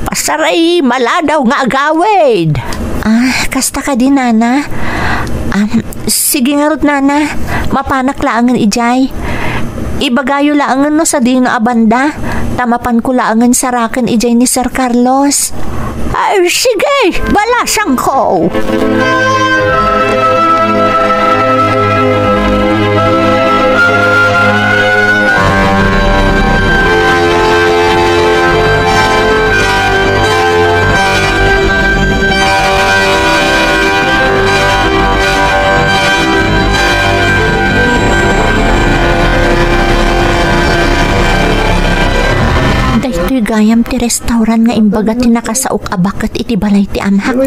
Pasaray maladaw nga agawid. Ah, kasta kadi, Nana? Am, sige ngarud, Nana. Mapanak laengen idiay. Ibagayo laengen no sadino a banda, ta mapanko laengen saraken idiay ni Sir Carlos. Ay, sige, balasangko. Daytoy gayam ti restaurant nga imbaga ti nakasaok a baket iti balay ti amak.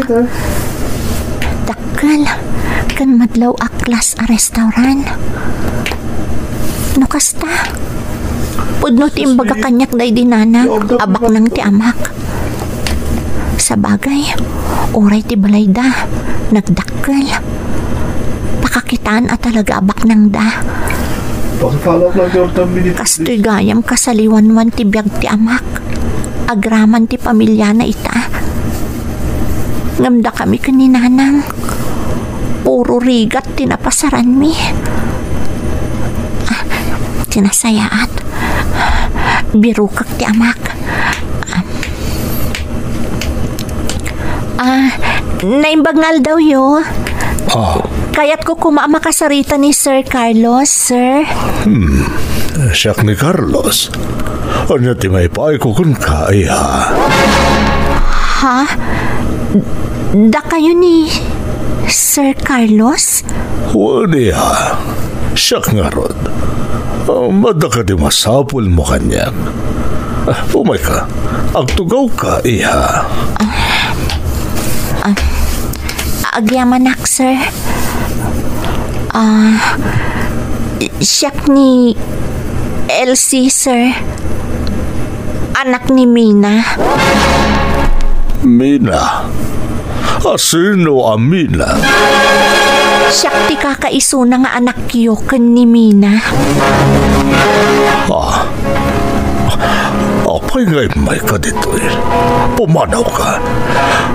Dakkel ken madlaw a klas a restaurant. No kasta, pudno ti imbaga kaniak daydi nana a baknang ti amak. Sabagay, uray ti balayda, nagdakkel. Pakakitaan a talaga a baknangda. Kastoy gayam kasaliwanwan ti biag ti amak. Agraman ti pamiliana ita. Ngem dakami ken ni Nanang, puro rigat ti napasaranmi. Ah, ti nasayaat. Birukek ti amak. Ah, naimbag nga aldawyo. Ah. Kayatko koma a makasarita ni Sir Carlos, sir. Hmm. Siak ni Carlos. Ania ti maipaayko kenka, iha? Ha? Dakayo ni Sir Carlos? Wen, iha. Siak ngarud. Um, adda kadi masapulmo kaniak? Ah, umayka. Agtugawka, iha. Ah, ah, agyamanak, sir. Ah, siak ni Elsie, sir. Anak ni Mina. Mina? Asino a Mina? Siak ti kakaisuna nga anakyo ken ni Mina. Ah. Apay nga immayka ditoy? Pumanawka.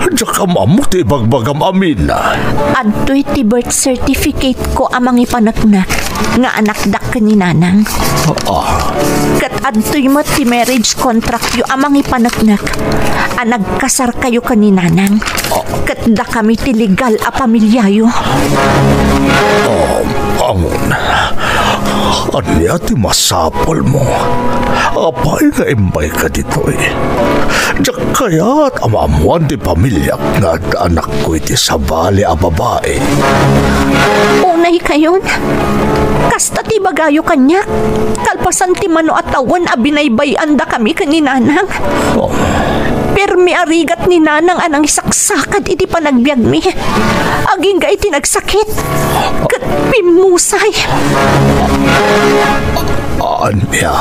Diak am-ammo ti ibagbagam a Mina. Adtoy ti birth certificate ko a mangipaneknek nga anakdak ken ni Nanang. Ah. Ket adtoy met ti marriage contract-yo a mangipaneknek a nagkasarkayo ken ni Nanang. Ah. Ket dakami ti legal a pamiliayo. Ah, angon. Ania ti masapulmo? Apay nga immayka ditoy? Diak kayat a maammoan ti pamiliak nga adda anakko iti sabali a babai. Unaykayon, kasta ti ibagayo kaniak, kalpasan ti mano a tawen a binaybay-andakami ken ni Nanang. Oh. Permi a rigat ni Nanang a nangisaksakad iti panagbiagmi. Agingga iti nagsakit ket pimmusay. Ania?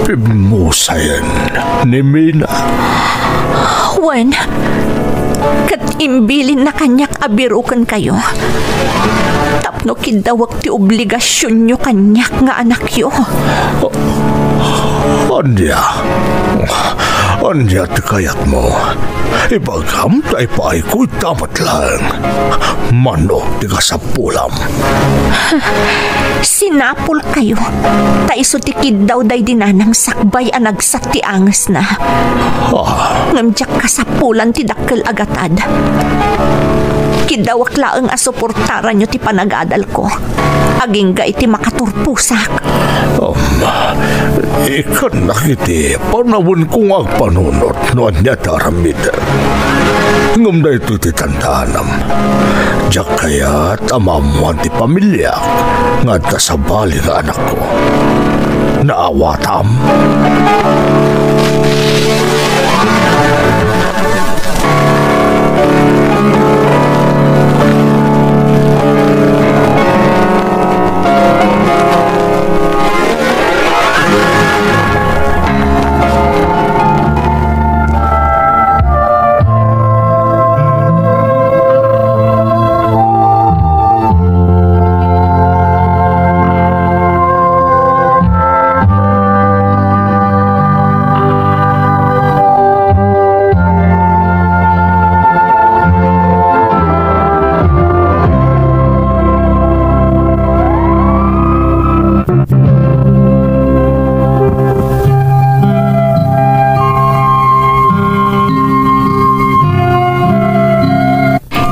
Pimmusayen ni Mina? Wen, ket imbilinna kaniak a birukenkayo tapno kiddawek ti obligasionyo kaniak nga anakyo. Ania? Ania ti kayatmo? Ibagam ta ipaayko ita met laeng. Mano ti kasapulam? Sinapulkayo, ta isu ti kiddaw daydi nanang sakbay a nagsat ti angesna. Ah. Ngem diak kasapulan ti dakkel a gatad. Kiddawak laeng a suportaranyo ti panagadalko. Agingga iti makaturposak. Um, ikkannak iti panawenko nga agpanunot no ania ti aramiden. Ngem daytoy ti tandaanam. Diak kayat a maammoan ti pamiliak nga adda sabali nga anakko. Naawatam?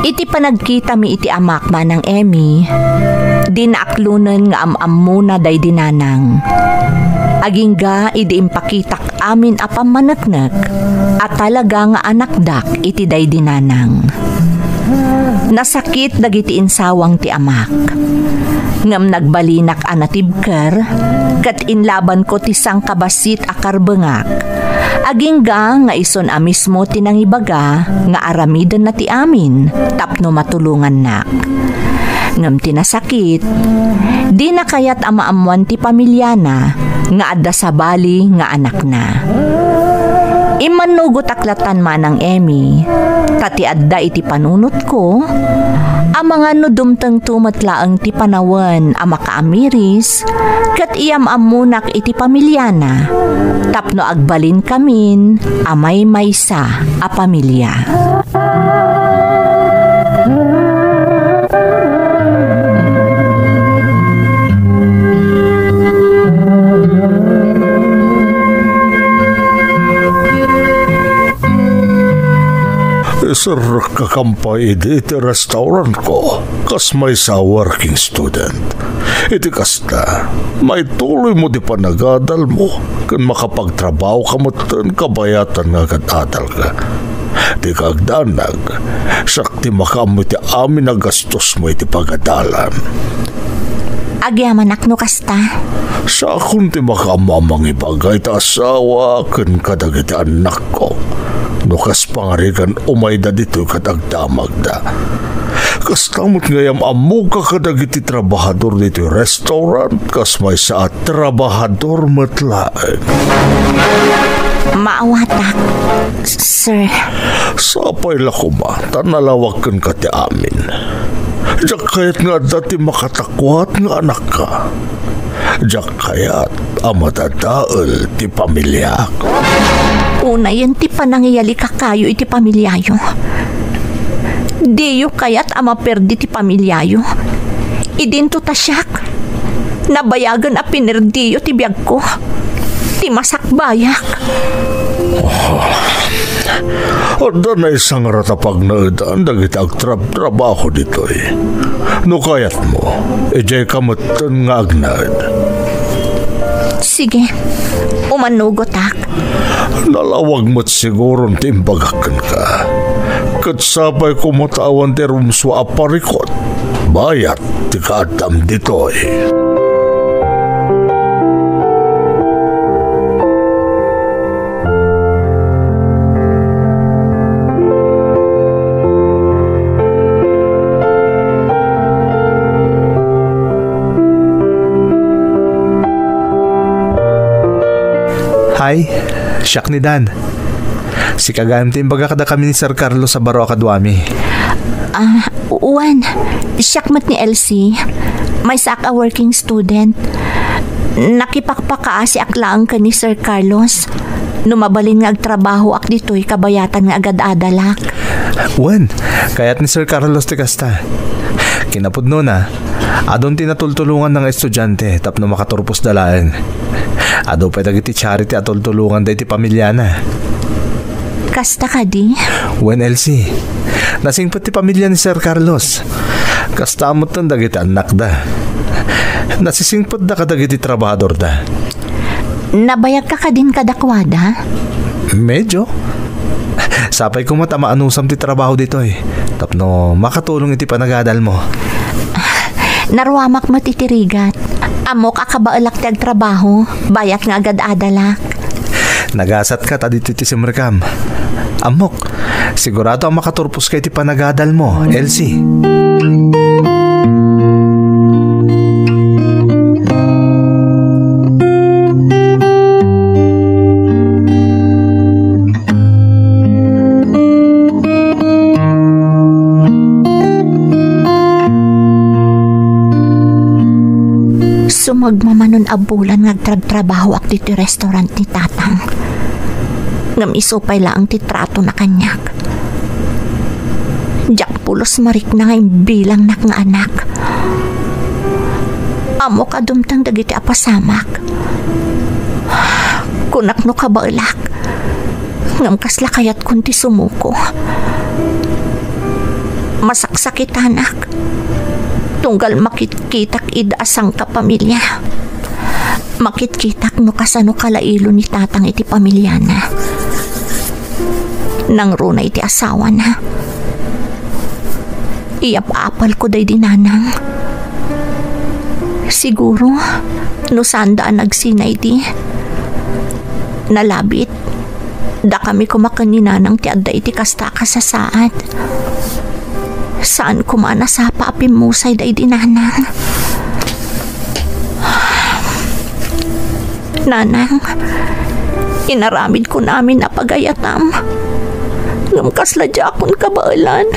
Iti panagkitami iti amak, Manang Emmy, dina aklonen nga am-ammona daydi nanang. Agingga idi impakitak amin a pammaneknek a talaga nga anakdak iti daydi nanang. Nasakit dagiti insawang ti amak. Ngem nagbalinak a natibker, ket inlabanko ti sangkabassit a karbengak. Agingga nga isun a mismo ti nangibaga nga aramidenna ti amin tapno matulongannak. Ngem ti nasakit, dina kayat a maammoan ti pamiliana nga adda sabali nga anakna. Immannugotak latan, Manang Emmy, ta ti adda iti panunotko, amangan no dumtengto met laeng ti panawen a makaamiris ket iyam-ammonak iti pamiliana tapno agbalinkamin a maymaysa a pamilia. Iserrekka pay idi iti restaurantko kas maysa a working student. Iti kasta, maituloymo ti panagadalmo ken makapagtrabahoka metten kabayatan nga agad-adalka. Dika agdanag, siak ti makaammo iti amin a gastosmo iti pagadalan. Agyamanak no kasta. Siakon ti makaammo a mangibaga iti asawa ken kadagiti annakko. No kas pangarigan, umayda ditoy ket agdamagda. Kasta met nga iyam-ammok kadagiti trabahador ditoy restaurant, kas maysa a trabahador met laeng. Maawatak, sir. Sapay la koma, ta nalawag kenka ti amin. Diak kayat nga adda ti makatakuat nga anakka. Diak kayat a madadael ti pamiliak. Unayen ti panangiyalika kayo iti pamiliayo. Diyo kayat a maperdi ti pamiliayo. Idinto ta siak, nabayagen a pinerdiyo ti biagko. Ti masakbayak. Adda naisangrat a pagnaedan dagiti agtrabtrabaho ditoy. No kayatmo, idiayka metten nga agnaed. Sige, umannugotak. Nalawag met siguron ti imbagak kenka. Ket sapay koma ta awan ti rumsua a parikut. Bayat ti kaaddam ditoy. Hi, siak ni Dan. Sika gayam ti imbaga kadakami ni Sir Carlos a baro a kaduami. Ah, wen, siak met ni Elsie. Maysaak a working student. Nakipakpakaasiak laeng ken ni Sir Carlos. No mabalin nga agtrabahoak ditoy kabayatan nga agad-adalak. Wen, kayat ni Sir Carlos ti kasta. Kinapudnona, adun ti natultulonganna nga estudiante tapno makaturposda laeng. Adu pay dagiti charity a tultulonganda iti pamiliana. Kasta kadi? Wen, Elsie. Nasingpet ti pamilia ni Sir Carlos. Kasta metten dagiti annakda. Nasisingpetda kadagiti trabahadorda. Nabayagka kadin kadakuada? Medyo. Sapay koma ta maanusam ti trabaho ditoy tapno makatulong iti panagadalmo. Naruamak met iti rigat. Ammok a kabaelak ti agtrabaho, bayat nga agad-adalak. Nagasatka ta ditoy ti simrekam. Ammok, sigurado a makaturposka iti panagadalmo, Elsie. Sumagmamano a bulan nga agtrabtrabahoak ditoy restaurant ni Tatang. Ngem isu pay laeng ti tratona kaniak. Diak pulos marikna nga imbilangnak nga anak. Ammok a dumteng dagiti a pasamak. Kunak no kabaelak. Ngem kasla kayatkon ti sumuko. Masaksakitanak. Tunggal makitkitak ida a sangkapamilya. Makitkitak no kasano kalailo ni tatang iti pamiliana. Nangruna iti asawana. Iyap-apalko daydi nanang. Siguro, no saanda a nagsinay di, nalabit, dakami koma ken ni nanang ti adda iti kasta a kasasaad. Saan koma a nasapa a pimmusay daydi nanang. Nanang, inaramidkon amin a pagayatam. Ngem kasla diakon kabaelan.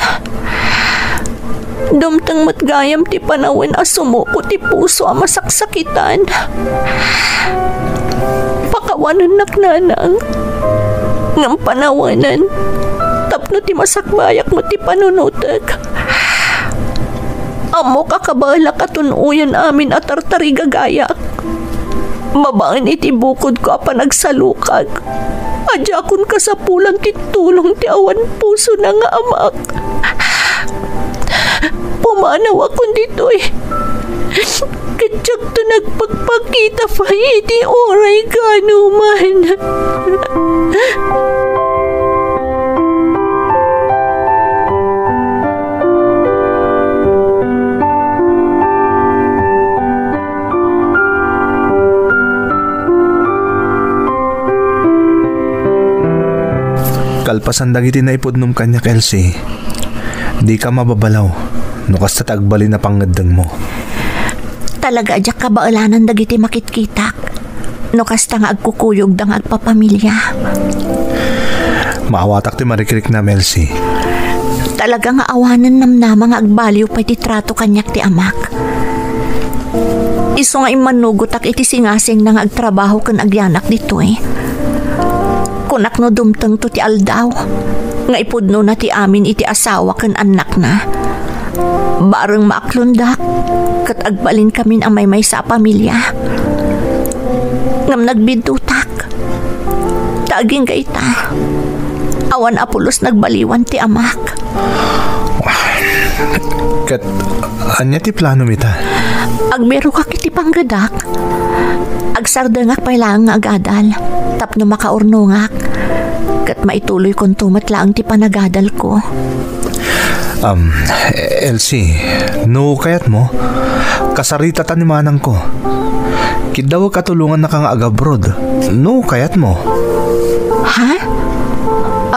Dumteng met gayam ti panawen a sumuko ti puso a masaksakitan. Pakawanennak, nanang. Ngem panawanen, tapno ti masakbayak met ti panunotek. Ammok a kabaelak a tun-oyen amin a tartarigagayak. Babaen iti bukodko a panagsalukag, a diakon kasapulan ti tulong ti awan pusona nga amak. Pumanawakon ditoy. Ket diakto nagpakpakita pay iti uray kaanoman. Kalpasan dagiti naipudnom kaniak, Elsie, dika mababalaw no kasta ti agbalin a pangngeddengmo. Talaga a diak kabaelanan dagiti makitkitak. No kasta nga agkukuyogda nga agpapamilya. Maawatak ti marikriknam, Elsie. Talaga nga awanen namnama nga agbaliw pay ti trato kaniak ti amak. Isu nga immannugotak iti singasingna nga agtrabaho ken agyanak ditoy. Kunak no dumtengto ti aldaw nga ipudnona ti amin iti asawa ken annakna. Bareng maaklondak, ket agbalinkamin a maymaysa a pamilya. Ngem nagbidutak. Ta agingga ita, awan a pulos nagbaliwan ti amak. Ket ania ti planom ita? Agbirokak iti panggedak. Agsardengak pay laeng nga agadal tapno makaurnongak, ket maituloykonto met laeng ti panagadalko. Um, Elsie, no kayatmo, kasaritata ni manangko. Kiddawek a tulongannaka nga agabroad, no kayatmo. Ha?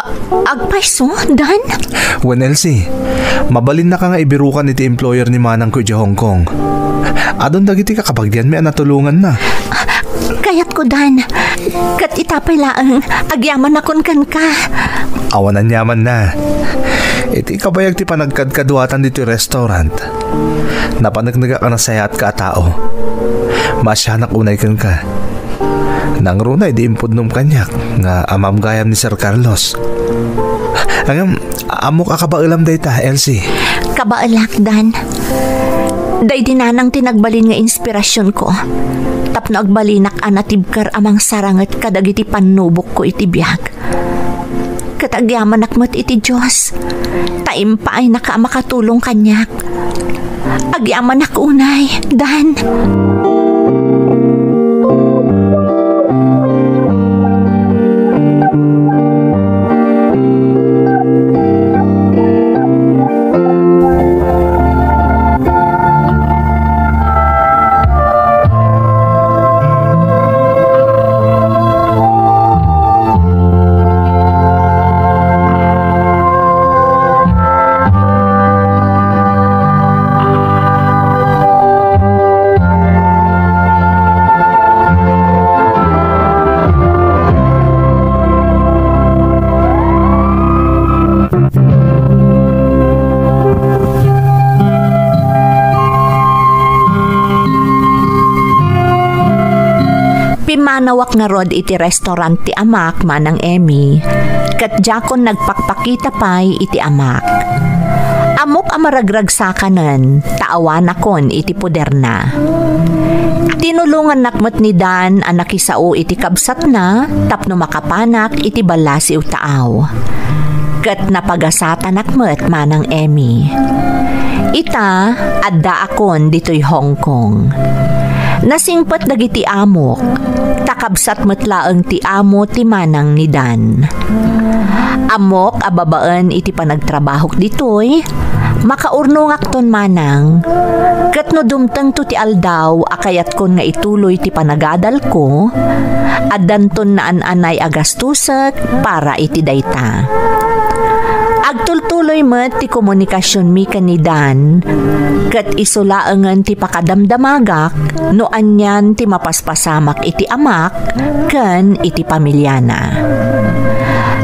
A-, agpayso, Dan? Wen, Elsie, mabalinnaka nga ibirukan iti employer ni manangko idiay Hong Kong. Adun dagiti kakabagianmi a natulonganna. Kayatko, Dan. Ket ita pay laeng, agyamanakon kenka. Awan aniamanna. Iti kabayag ti panagkadkaduatan ditoy restaurant, napaneknegak a nasayaatka a tao. Maasianak unay kenka. Nangruna idi impudnom kaniak nga amam gayam ni Sir Carlos. Ngem, ammok a kabaelam dayta, Elsie. Kabaelak, Dan. Daydi nanang ti nagbalin nga inspirasionko tapno agbalinak a natibker a mangsaranget kadagiti pannubokko iti biag. Ket agyamanak met iti Dios, ta impaaynaka a makatulong kaniak. Agyamanak unay, Dan. Pimmanawak ngarud iti restaurant ti amak, Manang Emmy, ket diakon nagpakpakita pay iti amak. Ammok a maragragsakanen, ta awanakon iti poderna. Tinulongannak met ni Dan a nakisao iti kabsatna tapno makapanak iti ballasiw taaw. ket napagasatanak met, Manang Emmy. Ita, addaakon ditoy Hong Kong. Nasingpet dagiti amok, ta kabsat met laeng ti amo ti manang ni Dan. Ammok a babaen iti panagtrabahok ditoy, makaurnongakton manang, ket no dumtengto ti aldaw a kayatkon nga ituloy ti panagadalko, addanton naan-anay a gastusek para iti dayta. Agtultuloy met ti komunikasionmi ken ni Dan, ket isu laengen ti pakadamdamagak no anian ti mapaspasamak iti amak ken iti pamiliana.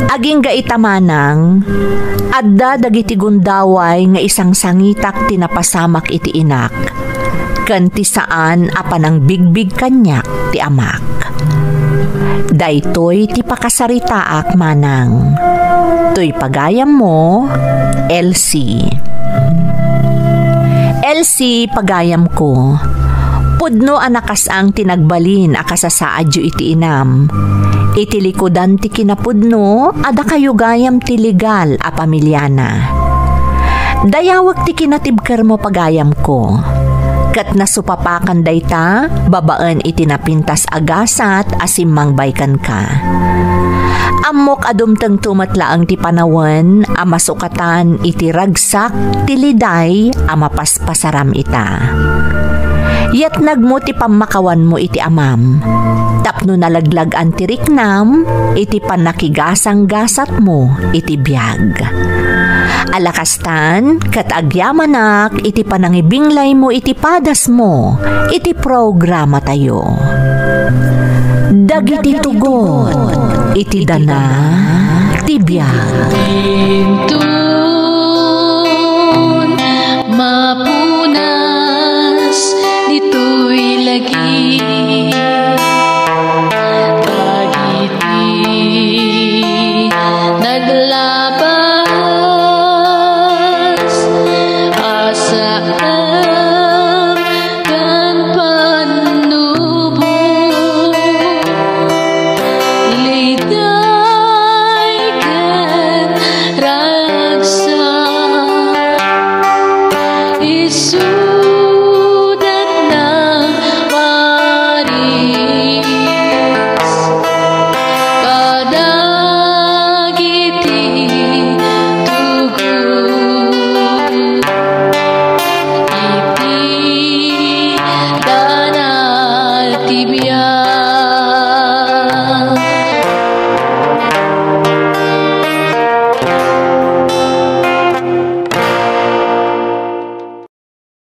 Agingga ita manang, adda dagiti gundaway nga isangsangitak ti napasamak iti inak, ken ti saan a panangbigbig kaniak ti amak. Daytoy ti pakasaritaak manang. Toy pagayammo, Elsie. Elsie, pagayamko, pudno a nakas-ang ti nagbalin a kasasaadyo iti inam. Iti likudan ti kinapudno, adda kayo gayam ti legal a pamiliana. Dayawek ti kinatibkermo, pagayamko. Ket nasupapakan dayta babaen iti napintas a gasat a simmangbay kenka. Ammok a dumtengto met laeng ti panawen a masukatan iti ragsak ti liday a mapaspasaram ita. Yatnagmo ti pammakawanmo iti amam, tapno nalaglag-an ti riknam iti pannakigasanggasatmo iti biag. Alakastan, ket agyamanak iti panangibinglaymo iti padasmo iti programatayo. Dagiti tugot iti dana ti biag.